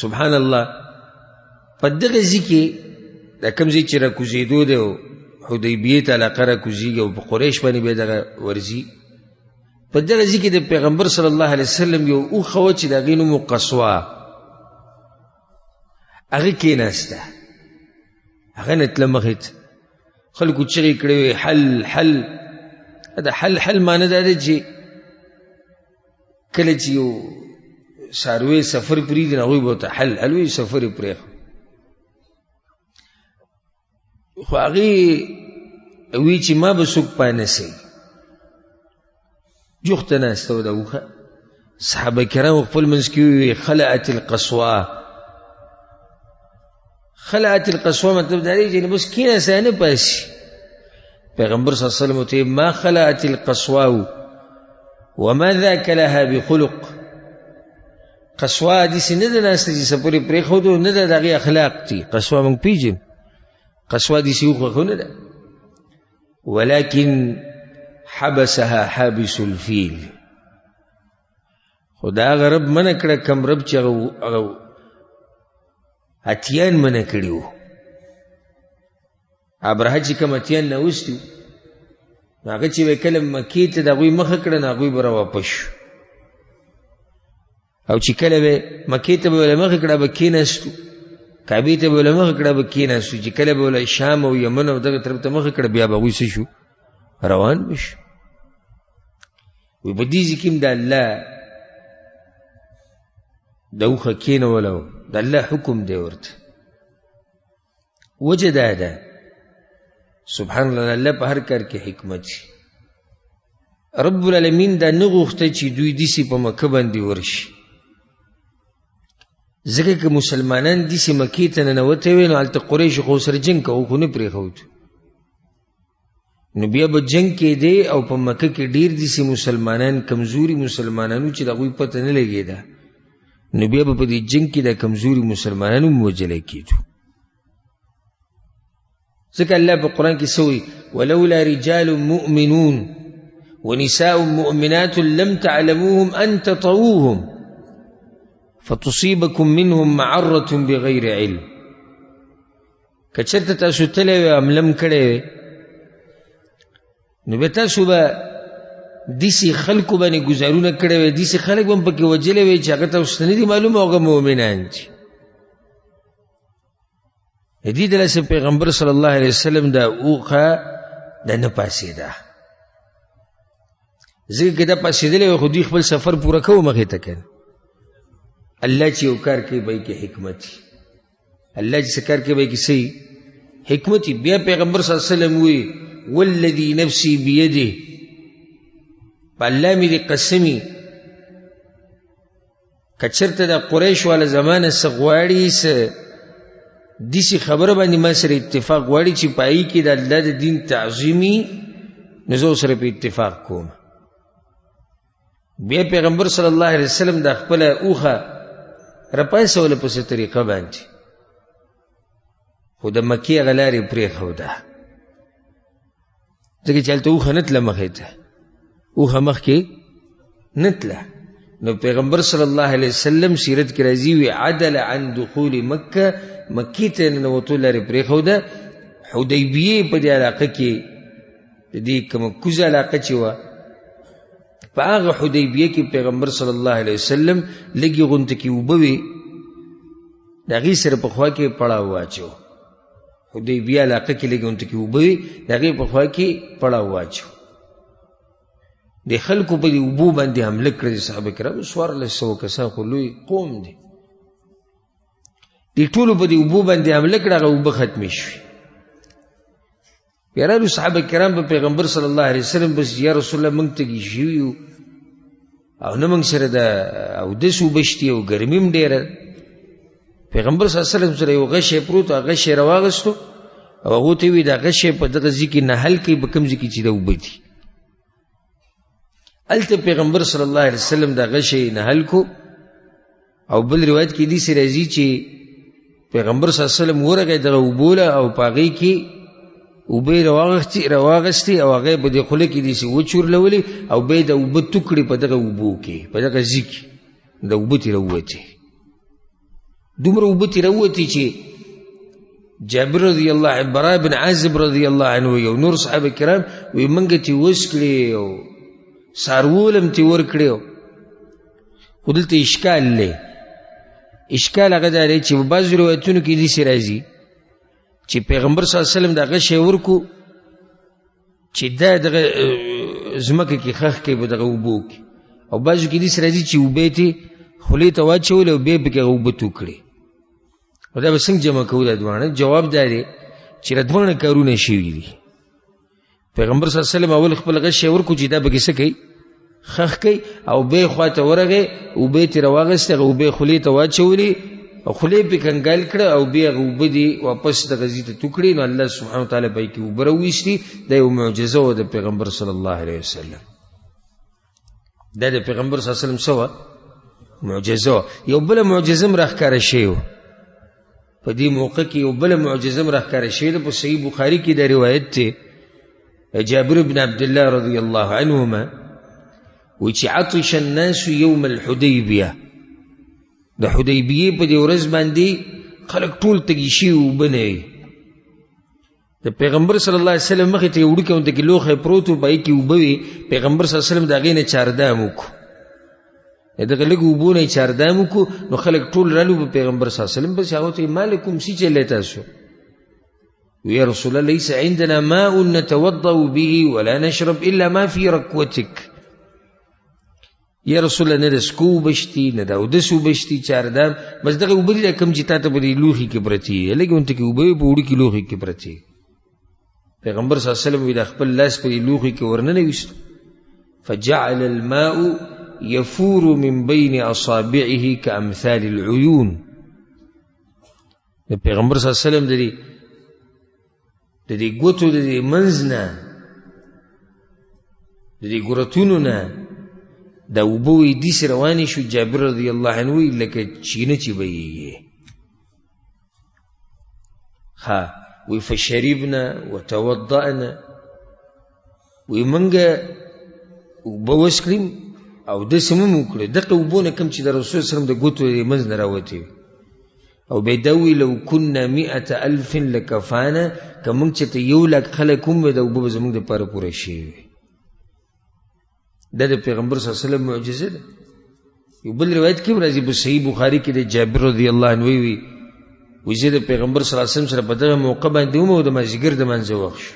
سبحان الله، په دغه ځای کې دا کوم ځای چې راکوزېدو دی او حدیبیې ته علاقه راکوزېږي او په قریش باندې بیا دغه ورځي، په دغه ځای کې د پیغمبر صلی الله علیه وسلم یو اوښه وه چې د هغې نوم و قصوا، هغه کېناسته، هغه نه تله مخې ته. خلکو چغې کړې وې حل حل. د حل حل معنی دا دی چې کله چې یو څاروی سفر پرېږدي نو هغوی به ورته حل حل وایي، سفر یې پرېښود. خو هغې وی چې ما به څوک پانسوي، جوخته ناسته وه دا اوښه. صحابه کرامو خپل منځ کې وویل خلعت القصوا. خلعت القصوا مطلب دا دی چې بس کښېناسته نه پاسي. پیغمبر صلی الله علیه وسلم ورته ما خلعت القصوا وما ذاک لها بخلق. قصوا داسې نه ده ناسته چې سفر یې پرېښودو، نه ده د هغې اخلاق دي. قصوا موږ پېژنو، قصوا داسې اوښه خو نه ده، ولكن حبسها حابس الفیل. خو دا هغه رب منع کړه کوم رب چې هغه هتیان منع کړي وو. ابرهه چې کوم هتیان ناوستي وو، نو هغه چې به کله مکې ته د هغوی مخه کړه نو هغوی به راواپس شو، او چې کله به مکې ته به له مخه کړه به کښېناستو، کعبې ته به له مخه کړه به کښېناستو، چې کله به له شام او یمن او دغه طرف ته مخه کړه بیا به هغوی څه شو روان به شو. وایي په دې ځای کې هم د الله د اوښه کښېنوله، د الله حکم دی ورته. وجه دا ده سبحان الله، الله په هر کار کې حکمت شي. رب العالمین دا نه غوښته چې دوی داسې په مکه باندې ورشي، ځکه که مسلمانان داسې مکې ته ننوتی وی نو هلته قریشو خو سره جنګ کوو، خو نه پرېښود. نو بیا به جنګ کېدی او په مکه کې ډېر داسې مسلمانان، کمزوري مسلمانان وو چې د هغوی پته نه لګېده، نو بیا به په دې جنګ کې د کمزوري مسلمانانو هم وژلی کېدو. ځکه الله په قرآن کې څه وایي؟ ولولا رجال مؤمنون ونساء مؤمنات لم تعلموهم أن تطؤوهم فتصيبكم منهم معرة بغير علم. که چېرته تاسو تللی وی، حمله هم کړې وی، نو بیا تاسو به داسې خلکو باندې ګزارونه کړی وی، داسې خلک به هم پکې وژلی وی چې هغه تاسو ته نه دي معلوم او هغه مؤمنان دي. د دې د لاسه پیغمبر صلی الله علیه وسلم دا اوښه د نه پاڅېده، ځکه که دا پاڅېدلی وی خو دوی خپل سفر پوره کوو مخې ته که نه. الله چې یو کار کوي په هغې کې حکمت وي، الله چې څه کار کوي په هغې کې څه حکمت وي. بیا پیغمبر صلی الله علیه وسلم ووایي والذي نفسي بيده، په الله مې دې قسمي که چېرته د قریش والا زمانه څه غواړي، څه داسې خبره باندې ما سره اتفاق غواړي چې په هغې کې د الله د دین تعظیمي، نو زه ورسره په اتفاق کوم. بیا پیغمبر صلی الله علیه وسلم دا خپله اوښه راپاڅوله په څه طریقه باندې، خو د مکې هغه لارې پرېښوده، ځکه چې هلته اوښه نه تله مخې ته، اوښه مخکې نه تله. نو پیغمبر صلی الله علیه وسلم سیرت کې راځي وي عدل عن دخول مکه، مکې ته ننوتو لارې پرېښوده. حدیبیې په دې علاقه کې، د دې کومه کوزه علاقه چې وه، په هغه حدیبیه کې پیغمبر صلی الله علیه وسلم لږې غونته کې اوبه وې، د هغې سره په خوا کې پړاو واچو. حدیبیه علاقه کې لږې غونته کې اوبه وې، د هغې په خوا کې پړاو واچو. د خلکو په دې اوبو باندې حمله کړې د صحابه کرامو 1400 کسان خو لوی قوم دی، دې ټولو په دې اوبو باندې حمله کړه، هغه اوبه ختمې شوې. بیا راغلو صحابه کرام په پیغمبر صلی الله علیه وسلم بس یا رسول الله موږ تږي شوي یو او نه موږ سره د اودس اوبه شتي او ګرمي هم ډېره. پیغمبر صلی الله علیه وسلم سره یو غشی پروت و، هغه غشی راواغستو او هغو ته یې وویل دا غشی په دغه ځای کې نهل کوي په کوم ځای کې چې دا اوبه دي. هلته پیغمبر صلی الله علیه وسلم دا غشی نهل کو. او بل روایت کې داسې راځي چې پیغمبر صلی الله علیه وسلم ورغی دغه اوبو له او په هغې کې اوبه یې راواغستې او هغه یې په دې خوله کې داسې وچورلولې او بیا یې د اوبه تو کړې په دغه اوبو کې، په دغه ځي کې د اوبه ترې راووتې. دومره اوبه ترې راووتې چې جابر رضی الله عنه، براء بن عازب رضی الله عنه یو نور صحابه کرام وایي موږ ترې وڅکړې او څاروو له هم ترې ورکړې. خو دلته اشکال دی. اشکال هغه دا دی چې په بعضو روایتونو کې داسې راځي چې پیغمبر صلی الله علیه وسلم د هغه شی ورکو چې دا دغه ځمکه کې ښخ کړي په دغه اوبو کې، او بعضو کې داسې راځي چې اوبه یې ترې خولې ته واچولې او بیا یې پکې هغه اوبه تو کړې. او دا به څنګه جمع کوو دا دواړه؟ جواب دا دی چې دا دواړه کارونه شوي دي. پیغمبر صلی الله علیه وسلم اول خپل غشی ورکړو چې دا پکې څه کوي، ښخ کوي، او بیا یې خواته ورغی، اوبه یې ترې راواخیستې، هغه اوبه یې خولې ته واچولې او خولې یې پرې کنګال کړه او بیا هغه اوبه دې واپس دغه ځای ته تو کړې. نو الله سبحانه وتعالی په هغې کې اوبه راوویستې. دا یو معجزه وه د پیغمبر صلی الله علیه وسلم. دا د پیغمبر صلی الله علیه وسلم څه وه؟ معجزه وه. یو بله معجزه هم راښکاره شوې وه په دې موقع کې، یو بله معجزه هم راښکاره شوې ده. په صحیح بخاري کې دا روایت دی، جابر بن عبد الله رضی الله عنهما وایي چې عطش الناس یوم الحدیبیه، د حدیبیې په دې ورځ باندې خلک ټول تږي شوي اوبه نه وي. د پیغمبر صلی الله علیه وسلم مخې ته یو وړوکی غونډه کې لوښی پروت و، په هغې کې اوبه وې. پیغمبر صلی الله علیه وسلم د هغې نه چاردام وکړو، د دغه لږو اوبو نه یې چاردام وکړو. نو خلک ټول رالو په پیغمبر صلی الله علیه وسلم پسې، هغه ته یې ما لکم څه چلی تاسو؟ یا رسول الله ليس عندنا ماء نتوضأ به ولا نشرب إلا ما في ركوتك. یا رسول الله نه د څکو اوبه شتي، نه د اودس اوبه شتي، چاردام بس دغه اوبه دي کوم چې تا ته په دې لوښي کې پرتې دي، لږې غونته کې اوبه وي په وړوکي لوښي کې پرتې. پیغمبر صلی الله علیه وسلم وایي دا خپل لاس په دې لوښي کې ورننویست، فجعل الماء يفور من بين اصابعه كامثال العيون. د پیغمبر صلی الله علیه وسلم د دې ګوتو د دې منځ نه، د دې ګورتونو نه دا اوبه وایي داسې روانې شو. جابر رضی الله عنه وایي لکه چینه چې بهیږي. ښه وایي فشربنا وتوضأنا، وایي موږ اوبه وڅښلې او داسې مو وکړې، دغه اوبو نه کوم چې د رسول صلی الله علیه وسلم د ګوتو د منځ نه راوتې. او بیا دا وایي لو کنا مئة الف لکفانا، که موږ چېرته 1 لک خلک هم وی دا اوبه به زموږ دپاره پوره شوې وي. دا د پیغمبر صلی الله علیه وسلم معجزه ده. یو بل روایت کې هم راځي په صحیح بخاري کې د جابر رضی الله عنه وایي، وایي زه د پیغمبر صلی الله علیه وسلم سره په دغه موقع باندې وم او د مازدیګر د لمانځه وخت شو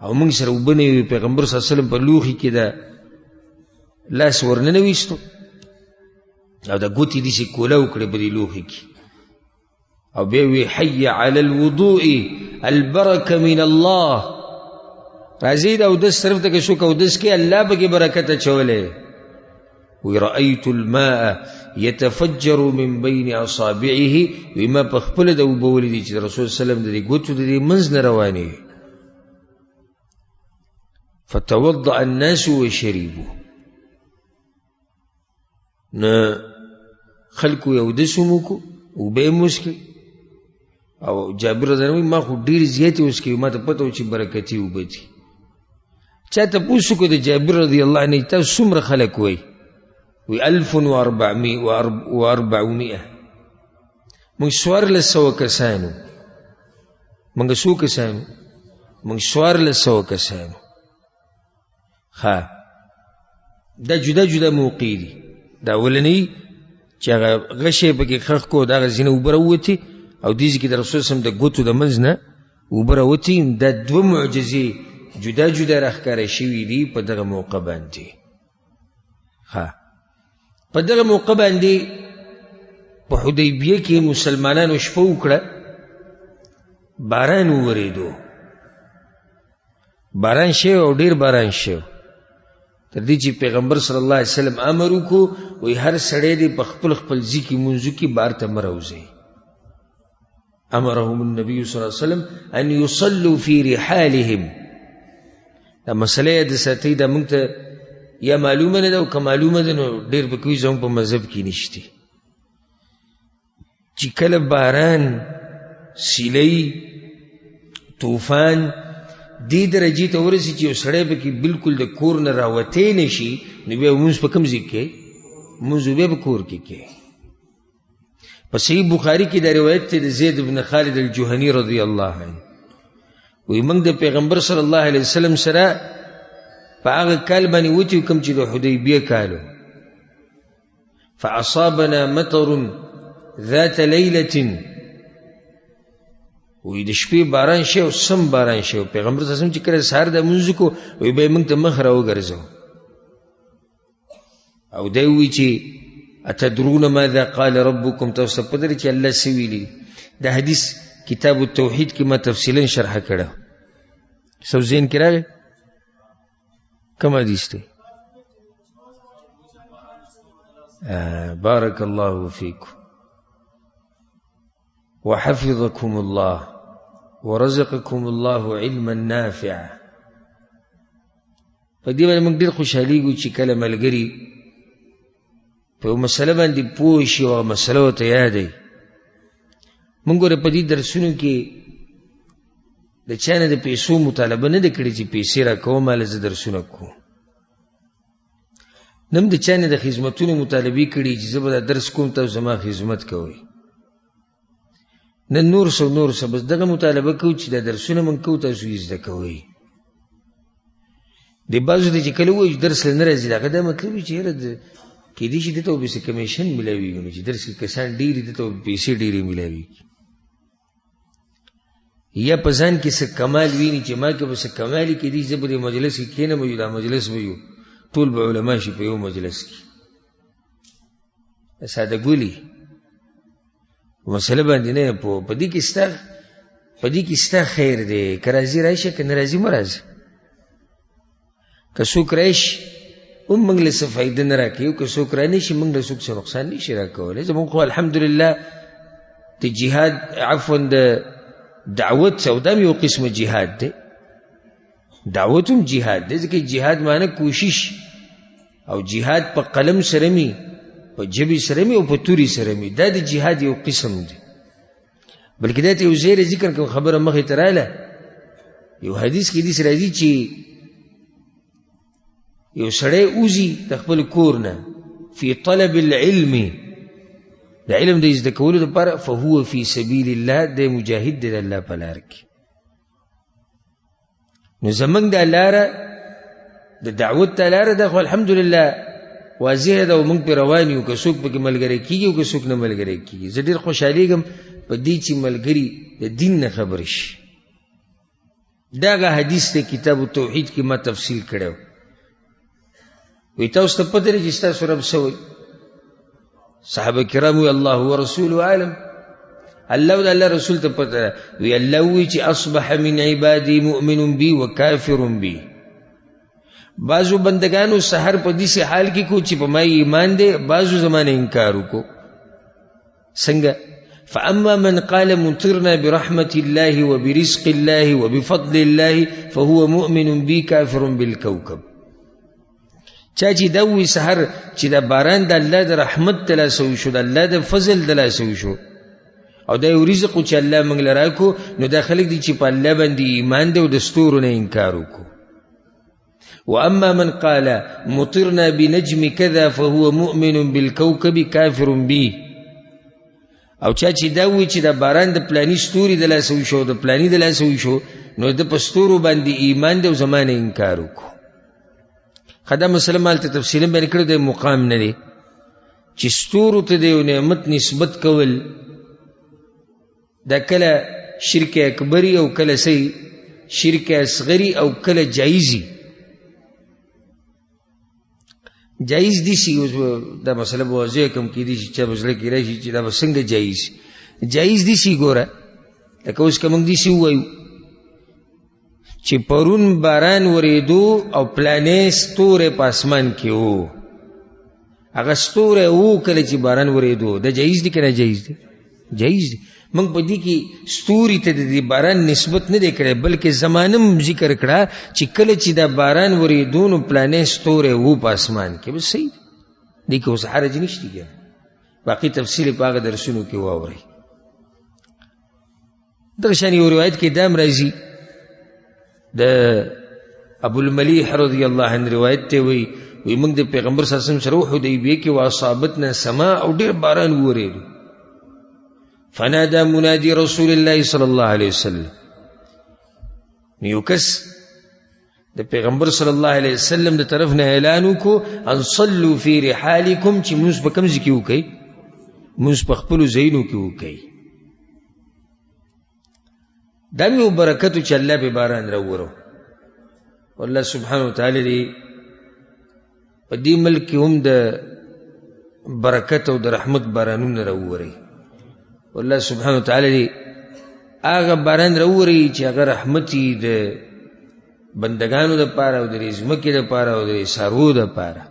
او موږ سره اوبه نه وې. پیغمبر صلی الله علیه وسلم په لوښي کې د لاس ورننویستو او د ګوتې داسې کوله وکړې په دې لوښي کې، او بیا وی حي علی الوضوء البرکه من الله. راځي د اودس طرف ته که څوک اودس کوي الله پکې برکت اچولی. وی رأیت الماء يتفجر من بین اصابعه، وی ما په خپله د اوبه ولیدې چې د رسول صلی الله علیه وسلم د دې ګوتو د دې منځ نه روانې وي. فتوضأ الناس وشربوا. نو خلکو یې اودس هم وکړو، اوبه یې هم وڅښلې. او جابر رضی الله عنه ما خو ډېرې زیاتې وڅښلې، ما ته پته وه چې برکتي اوبه دي. چا تپوس وکړو د جابر رضی الله عنه تاسو څومره خلک وئ؟ وی 1400، موږ 1400 کسانو. موږ څو کسانو؟ موږ 1400 کسانو. ښه دا جدا جدا موقع دي. دا اولنی چې هغه غشی پکې ښخ کړو، د هغه ځینې اوبه راووتې او دې ځای کې د رسول صلی الله علیه وسلم د ګوتو د منځ نه اوبه راوتې. دا دوه معجزې جدا جدا راښکاره شوي دي په دغه موقع باندې. ښه په دغه موقع باندې په حدیبیه کې مسلمانانو شپه وکړه، باران وورېدو، باران شوی او ډېر باران شوی، تر دې چې پیغمبر صلی الله علیه وسلم امر وکړو وایي هر سړی دې په خپل خپل ځي کې مونځ وکړي، بهر ته مه راوځئ. امرهم النبي صلی الله علیه وسلم ان يصلوا في رحالهم. دا مسله یې د ساتي، دا موږ ته یا معلومه نه ده او که معلومه ده نو ډېر پکې وي زموږ په مذهب کې نشته. چې کله باران، سیلۍ، طوفان دې درجې ته ورسي چې یو سړی پکې بالکل د کور نه راوتی نه شي، نو بیا لمونځ په کوم ځای کې کوي؟ لمونځ بیا په کور کې کوي. په صحیح بخاري کې دا روایت دی د زید بن خالد الجهني رضی الله عنه، وایي موږ د پیغمبر صلی الله علیه وسلم سره په هغه کال باندې وتي کوم چې د حدیبیه کال و. فأصابنا مطر ذات ليلة، وایي د شپې باران شوی او سم باران شوی. پیغمبر صلی الله علیه وسلم چې کله سهار د لمونځ وکړو، وایي بیا یې موږ ته مخ راوګرځوه او دی وایي چې اتدرون ماذا قال ربکم، تاسو ته پته ده چې الله څه ویلي؟ دا حدیث کتاب التوحید کې ما تفصیلا شرح کړی. څه ذهن کې راغی؟ کوم حدیث دی؟ بارك الله فيكم وحفظكم الله ورزقكم الله علما نافعا. په دې باندې موږ ډېر خوشحالېږو چې کله ملګري په یوه مسله باندې پوه شي او هغه مسله ورته یاده وي. موږ ګوره په دې درسونو کې د چا نه د پیسو مطالبه نه ده کړې چې پیسې راکوه ماله زه درسونه کوم، نه هم د چا نه د خدمتونو مطالبې کړي چې زه به دا درس کوم تاسو زما خدمت کوئ، نه نور څه نور څه، بس دغه مطالبه کوو چې دا درسونه موږ کوو تاسو یې زده کوئ. د بعضو ته چې کله ووایو چې درس له نه راځي، د هغه دا مطلب وي چې یاره کېدای شي ده ته به څه کمیشن میلاویږي، نو چې درس کې کسان ډېر دي ده ته به پیسې ډېرې میلاویږي، یا په ځان کې څه کمال ویني چې ما کې به څه کمال وي، کېدای شي زه په دې مجلس کې کښېنم یو دا مجلس به یو ټول به علما شي په یو مجلس کې. ساده ګولي مسله باندې نه پوه، په دې کې ستا، په دې کې ستا خیر دی، که راځي راشه، که نه راځي مه راځه. که څوک راشي هم موږ له څه فایده نه راکوي، او که څوک را نه شي موږ له څوک څه نقصان نه شي راکولی. زموږ خو الحمدلله د جهاد، عفوا د دعوت او دا هم یو قسم جهاد دی، دعوت هم جهاد دی، ځکه جهاد معنی کوشش، او جهاد په قلم سره مي، په ژبې سره مي، او په توري سره مي، دا د جهاد یو قسم دی. بلکې دا ته یو ځای ذکر کوم، خبره مخې ته راله. یو حدیث کې داسې راځي چې یو سړی وځي د خپل کور نه فی طلب العلم، د علم د زده کولو لپاره، فهو فی سبیل الله، دی مجاهد دی د الله په لار کې. نو زمونږ دا لاره د دعوت دا لاره ده، خو الحمدلله واضح ده او موږ پرې روان یو، که څوک پکې ملګری کېږي او که څوک نه ملګری کېږي. زه ډېر خوشحالېږم په دې چې ملګري د دین نه خبر شي. دا هغه حدیث دی کتاب التوحید کې ما تفصیل کړی. وی تاسو ته پته لري چې ستاسو رب څه وایي؟ صحابه کرام وی الله ورسوله عالم، الله او د الله رسول ته پته ده. وی الله وی چې اصبح من عبادي مؤمن بي وکافر بي. بعضو بندگانو سحر په داسې حال کې کو چې په ما ایمان دی، بعضو زمانه انکار وکړو. څنګه؟ فأما من قال مطرنا برحمة الله وبرزق الله وبفضل الله فهو مؤمن بي كافر بالكوكب. چا چې دا ووایي سحر چې دا باران د الله د رحمت د لاسه وشو، د الله د فضل د لاسه وشو، او دا یو رزق چې الله موږ له راکړو، نو دا خلک دي چې په الله باندې ایمان دی او د ستورو نه انکار وکړو. وأما من قال مطرنا بنجم كذا فهو مؤمن بالكوكب كافر به. او چا چې دا ووایي چې دا باران د پلاني ستوري د لاسه وشو، د پلاني د لاسه وشو، نو د په ستورو باندې ایمان دی او زما نه انکار وکړو. ښه، دا مسله ما هلته تفصیلا بیان کړې، د مقام نه دی چې ستورو ته د یو نعمت نسبت کول دا کله شرک اکبري او کله سی شرک اصغري او کله جایزي. جایز دي شي، اوس دا مسله به واضح کړم، کېدای شي چا به زړه کې راشي چې دا به څنګه جایز جایز دي شي. ګوره لکه اوس که موږ داسې ووایو چې پرون باران ورېدو او پلانې ستوری په اسمان کې و، هغه ستوری و کله چې باران ورېدو، دا جایز دی که نه جایز دی؟ جایز دی. موږ په دې کې ستوري ته د دې باران نسبت نه دی کړی، بلکې زمانه هم ذکر کړه چې کله چې دا باران ورېدو نو پلانې ستوری و په اسمان کې، بس صحیح دی، دې کې اوس حرج نشته که باقي تفصیل یې په هغه درسونو کې واورئ. دغه شان یو روایت کې دا هم راځي، د ابو الملیح رضی الله عنه روایت دی، وایي وایي موږ د پیغمبر صلی الله علیه وسلم سره حدیبیه کې واصابتنا سما او ډېر باران وورېدو. فنادى منادي رسول الله صلی الله علیه وسلم، نو یو کس د پیغمبر صلی الله علیه وسلم د طرف نه اعلان وکړو ان صلوا فی رحالکم، چې مونځ په کوم ځای کې وکړئ؟ مونځ په خپلو ځایونو کې وکړئ. دا مې یو برکت و چې الله پې باران راوورو. الله سبحانه وتعالی دې په دې ملک کې هم د برکت او د رحمت بارانونه راووري. الله سبحانه وتعالی دې هغه باران راووري چې هغه رحمت یې د بندګانو دپاره او د دې ځمکې دپاره او د دې څاروو دپاره،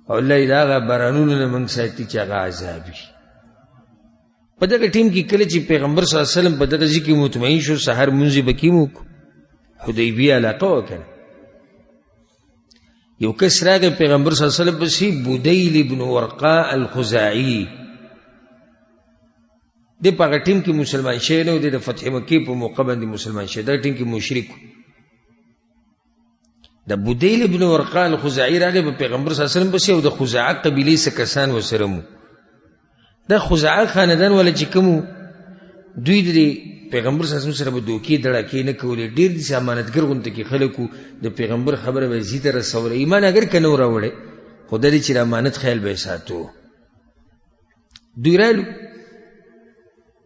او الله دې د هغه بارانونو نه موږ ساتي چې هغه عذاب وي. په دغه ټیم کې کله چې پیغمبر صلی الله علیه وسلم په دغه ځای کې مطمئن شو، سهار لمونځ یې پکې وکړو، حدیبیه علاقه وه که نه. یو کس راغی پیغمبر صلی الله علیه وسلم پسې، بدیل بن ورقاء الخزاعي، دی په هغه ټیم کې مسلمان شوی نه و، دی د فتح مکې په موقع باندې مسلمان شوی، دغه ټیم کې مشرک و. د بدیل ابن ورقاء الخزاعي راغی په پیغمبر صلی الله علیه وسلم پسې، او د خزاعه قبیلې څه کسان ورسره مو. دا خزاعه خاندان والا چې کوم دوی د پیغمبر صلی الله علیه وسلم سره به دوکې دړکې نه کولې، ډېر داسې امانتګر غونته کې خلک وو، د پیغمبر خبره به یې ځي ته رسوله، ایمان اګر که نه و راوړی خو دا دی چې د امانت خیال به یې ساتو. دوی رالو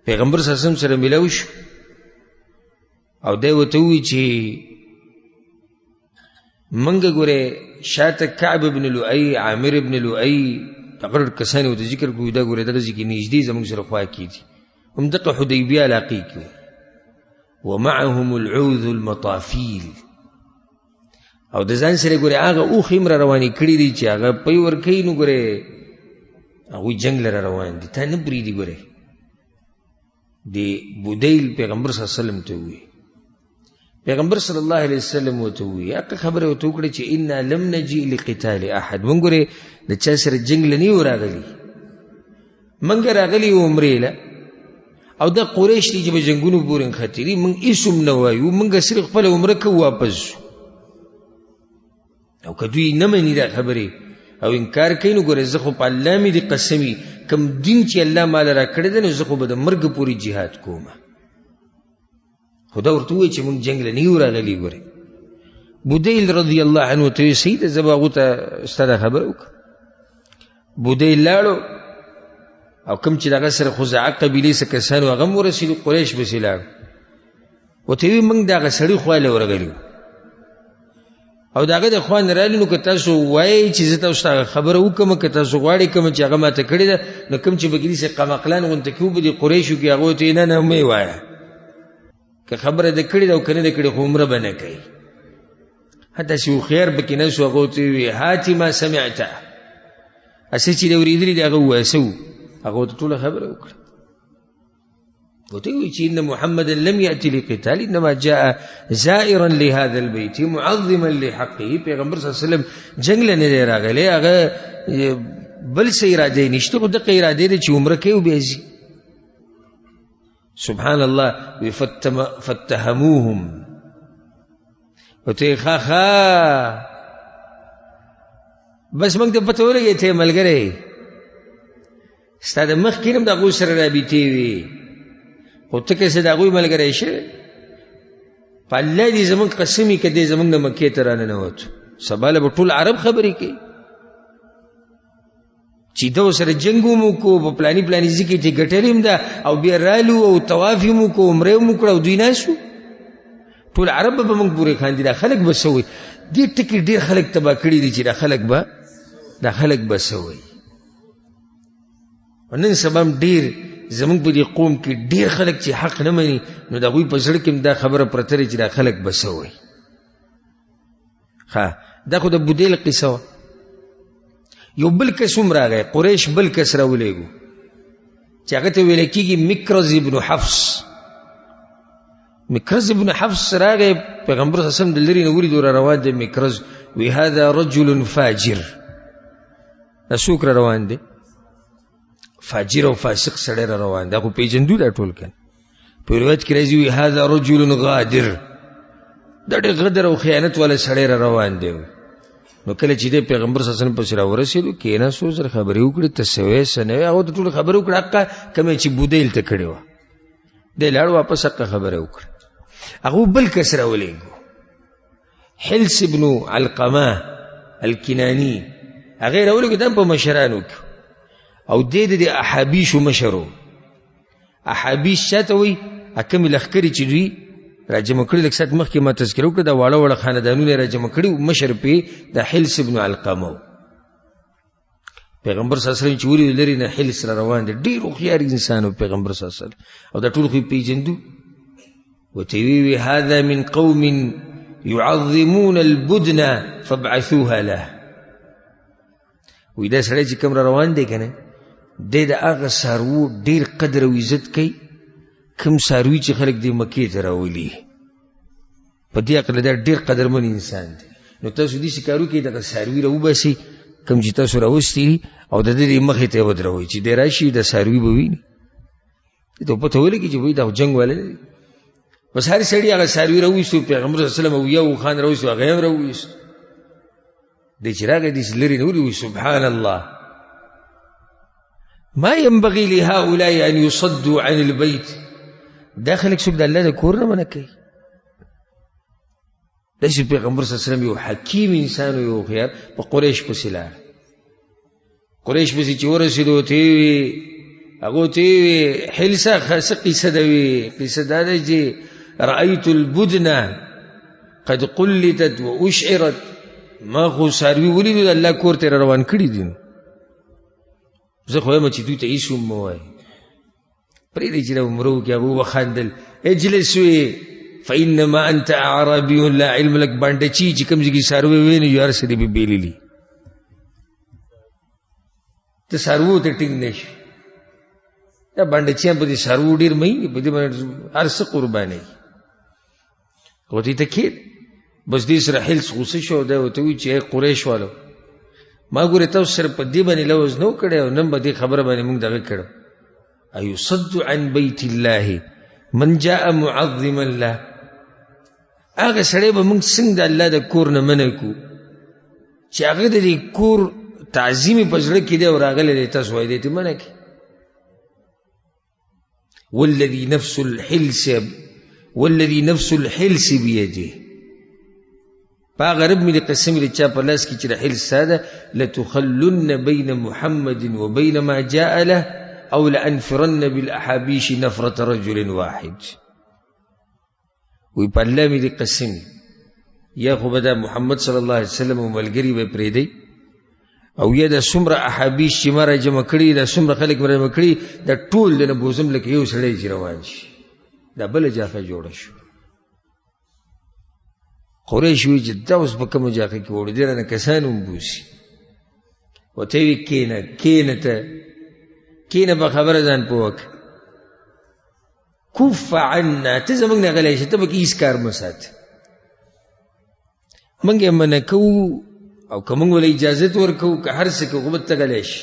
پیغمبر صلی الله علیه وسلم سره میلاو شو، او دی ورته ووایي چې موږ ګورې شاته کعب ابن لؤی، عامر ابن لؤی، دغه ډېر کسان یې ورته ذکر کړو، دا ګورې دغه ځای کې نږدې زموږ سره خوا کې دي، همدغه حدیبیه علاقې کې وو. ومعهم العوذ المطافیل، او د ځان سره ګورې هغه اوښې هم را روانې کړي دي چې هغه پی ورکوي، نو ګورې هغوی جنګ له را روان دي، تا نه پرېږدي. ګورې د بدیل پیغمبر صلی الله علیه وسلم ته ووایي، پیغمبر صلی الله علیه وسلم ورته ووایي، هغه خبره ورته وکړه چې انا لم نجي لقتال احد، موږ ګورې د چا سره جنګ له نه یو راغلي، موږ راغلي یو عمرې له، او دا قریش دي چې په جنګونو پورې نښتي دي، موږ هېڅ هم نه وایو، موږ صرف خپله عمره کوو واپس ځو. او که دوی نه مني دا خبرې او انکار کوي، نو ګورې زه خو په الله مې دي قسم وي، کوم دین چې الله ماله راکړی دی نو زه خو به د مرګ پورې جهاد کوم. خو دا ورته ووایي چې موږ جنګ له نه یو راغلي. ګورې بدیل رضی الله عنه ته وایي صحیح ده، زه به هغو ته ستا دا خبره وکړم. بدیل لاړو او کوم چې دغه سره خزاعه قبیلې څه کسان وو هغه هم ورسېدو، قریش پسې لاړو، ورته وایي موږ د هغه سړي خوا له ورغلي وو او د هغه د خوا نه رالي، نو که تاسو وایئ چې زه تاسو ته هغه خبره وکړم، که تاسو غواړئ کومه چې هغه ماته کړې ده، نو کوم چې پکې داسې قمقلان غونته کې وو په دې قریشو کې، هغه ورته نه نه مه یې وایه، که خبره دې کړې ده او که نه دې کړې خو عمره به نه کوي. حتی چې هوښیار پکې نه شو، هغه ورته ووایي هاتي ما سمعته، هسې چې دې اورېدلي دي هغه ووایه څه وو، هغه ورته ټوله خبره وکړه. ورته ووایي چې ان محمدا لم یأتي لقتال انما جاء زائرا لهذا البيت معظما لحقه. پیغمبر صلی الله علیه وسلم جنګ له نه دی راغلی، هغه بل څه اراده یې نشته، خو دغه اراده ده چې عمره کوي او بیا ځي. سبحان الله. وی فتهموهم، ورته ښه ښه بس موږ ته پته ولګېده ته ملګری ستا د مخکې هم د هغوی سره رابطې وي، خو ته که څه د هغوی ملګری شوې، په الله دې زموږ قسم وي که دی زموږ نه مکې ته راننوتو سبا له به ټول عرب خبرې کوي چې ده سره جنګ هم وکړو، په پلاني پلاني ځای کې چې ګټلې هم ده، او بیا رالو او طواف یې هم وکړو، عمره یې هم وکړه او دوی ناست وو. ټول عرب به په موږ پورې خاندي، دا خلک به څه وایي؟ دې ټکي ډېر خلک تباه کړي دي چې دا خلک به څه وایي. او نن سبا هم ډېر زموږ په دې قوم کې ډېر خلک چې حق نه مني، نو د هغوی په زړه کې هم دا خبره پرته ده چې دا خلک به څه وایي. ښه، دا خو د بدیل قصه وه. یو بل کس هم راغی، قریش بل کس راولېږو چې هغه ته ویل کېږي مکرز ابن حفص. مکرز ابن حفص راغی، پیغمبر صلی الله علیه وسلم د لرې نه ولیدو را روان دی مکرز، وی هذا رجل فاجر. دا څوک را روان دی؟ فاجر او فاسق سړی را روان دی، خو پېژندو دا ټول که په روایت کې راځي وی هذا رجل غادر، دا ډېر غدر او خیانت والا سړی را روان دی. نو کله چې دی پیغمبر صلی الله علیه وسلم پسې راورسېدو، کېناستو، سره خبرې وکړې، ته څه وایې څه نه وایې، هغه ته ټوله خبره وکړه، حقه کومه چې بودیل ته کړې وه. دی لاړ واپس حقه خبره وکړه. هغه بل کس راولېږو، حلس ابن علقمه الکناني، هغه یې راولېږو، دا هم په مشرانو کې، او دی د دې احابیشو مشر و. احابیش چا ته وایي؟ کومې لښکرې چې دوی راجمع کړي، لږ ساعت مخکې ما تذکره وکړه، دا واړه واړه خاندانونه یې راجمع کړي، مشر پې د حلس ابن علقمه و. پیغمبر صلی الله علیه وسلم چې ولید لرې نه حلس را روان دی، ډېر هوښیار انسان و پیغمبر صلی الله علیه وسلم، او دا ټول خو یې پېژندو. ورته یې وویل هذا من قوم يعظمون البدن فابعثوها له. وایي دا سړی چې کوم را روان دی که نه، دی د هغه څاروو ډېر قدر او عزت کوي کوم څاروي چې خلک دې مکې ته راولي. په دې عقله دا ډېر قدرمن انسان دی. نو تاسو داسې کار وکړئ، دغه څاروي راوباسئ کوم چې تاسو راوستي دي، او د ده دې مخې ته یې ودروئ چې دی راشي د څاروي به ویني. دې ته پته ولګي چې وایي دا خو جنګ والا نه دی. بس هر سړي هغه څاروي راویستو، پیغمبر صلی الله علیه وسلم او یو اوښان راویستو، هغه یې هم راویستو. دی چې راغی داسې لرې نه ولي، سبحان الله، ما ينبغي لهؤلاء أن يصدوا عن البيت. دا خلک څوک د الله د کور نه منع کوي؟ داسې پیغمبر صلی الله علیه وسلم یو حکیم انسان و، یو هوښیار، په قریش پسې لاړ. قریش پسې چې ورسېدو ورته یې وویل، هغو ورته یې وویل حلسه څه قصه ده؟ وي قصه دا ده چې رأیت البدن قد قلتت واشعرت، ما خو څاروي ولیدو د الله کور ته روان کړي دي، زه خو وایم چې دوی ته هېڅ هم مه وایئ، پرېږدئ چې دا عمره وکړي. هغوی وخندل، اجلس وي فانما انت اعرابي لا علم لك. باندچی چې کوم ځای کې څاروي ویني یو هر څه دې بېللي، ته څاروو ته ټینګ نه شي. دا باندچیان په دې څاروو ډېر مین دي، په دې باندې هر څه قربانوي. خو دې ته کښېنه. بس دې سره حلس غوسه شو، دی ورته وویل چې ای قریش والو، ما ګورې تاسو سره په دې باندې لوظ نه و کړی او نن به دې خبره باندې موږ دغه کړو. ایصد عن بیت الله من جاء معظما له، هغه سړی به موږ څنګه د الله د کور نه منع کړو چې هغه د دې کور تعظیم په زړه کې دی او راغلی دی، تاسو وایي دی ته منع کړي. والذي نفس الحلس والذي نفس الحلس بيده، په هغه رب مې د قسم د چا په لاس کې چې د حلس ساه ده، لتخلن بین محمد وبین ما جاء له او لانفرن بالاحابیش نفرة رجل واحد. وی په الله مې د قسم، یا خو به دا محمد صلی الله علیه وسلم او ملګري به پرېږدئ، او یا دا څومره احابیش چې ما راجمع کړي، دا څومره خلک مې راجمع کړي، دا ټول د نه بوځم لکه یو سړی چې روان شي. دا بله جافه جوړه شوه. قریش وایي چې دا اوس په کومه جاقه کې وړو، دې رانه کسان هم بوځي. ورته یې ویل کښېنه، کښېنه، ته کښېنه، په خبره ځان پوه کړه. کف عنا، ته زموږ نه غلی شه، ته پکې هېڅ کار مه ساته. موږ یې منع کوو او که موږ ورله اجازت ورکوو، که هر څه کوو، خو به ته غلی شې.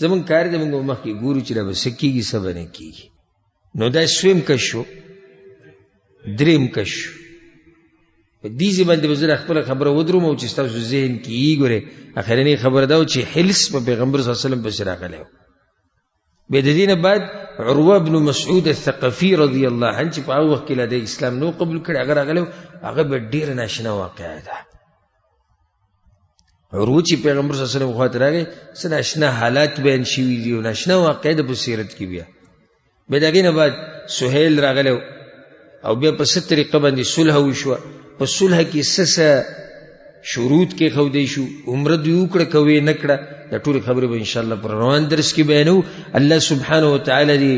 زموږ کار دی، موږ به مخکې ګورو چې دا به څه کېږي څه به نه کېږي. نو دا سویم کس شو، دریم کس شو. په دې ځای باندې به زه خپله خبره ودروم او چې ستاسو ذهن کې یې ګورئ. اخرنۍ خبره دا وه چې حلس په پیغمبر صلی الله علیه وسلم پسې راغلی و. بیا د دې نه بعد عروه بن مسعود الثقفي رضی الله عنه چې په هغه وخت کې لا د اسلام نو قبول کړی، هغه راغلی و. هغه به ډېره ناشنا واقعه ده. عروه چې پیغمبر صلی الله علیه وسلم خواته راغی، څه ناشنا حالات بیان شوي دي او ناشنا واقعه ده په سیرت کې. بیا بیا د هغې نه بعد سهیل راغلی او بیا په څه طریقه باندې صلح وشوه. په صلح کې څه څه شروط کېښودی شو، عمره دوی وکړه که ویې نه کړه، دا ټولې خبرې به انشاءالله په روان درس کې بیانوو. الله سبحانه وتعالی دې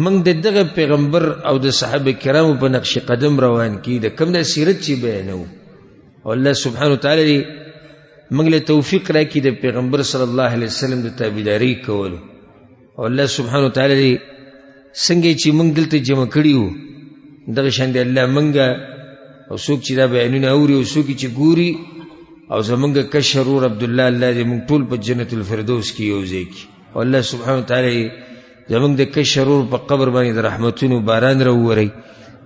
موږ د دغه پیغمبر او د صحابه کرامو په نقش قدم روان کړي، د کوم دا سیرت چې بیانوو. او الله سبحانه وتعالی دې موږ له توفیق راکړي د پیغمبر صلی الله علیه وسلم د تابعدارۍ کولو. او الله سبحانه وتعالی دې څنګه چې موږ دلته جمع کړي وو، دغه شان دې الله موږ او څوک چې دا بیانونه اوري او څوک چې ګوري او زمونږ کشر ورور عبدالله، الله دې موږ ټول په جنت الفردوس کې یو ځای کړي. او الله سبحانه وتعالی زمونږ د کشر ورور په قبر باندې د رحمتونو باران راووري.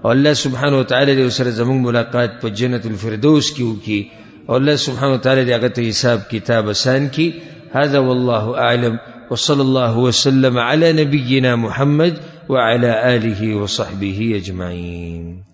او الله سبحانه وتعالی دې ورسره زمونږ ملاقات په جنت الفردوس کې وکړي. او الله سبحانه وتعالی دې هغه ته حساب کتاب اسان کړي. هذا والله أعلم، وصلى الله وسلم على نبينا محمد وعلى آله وصحبه أجمعين.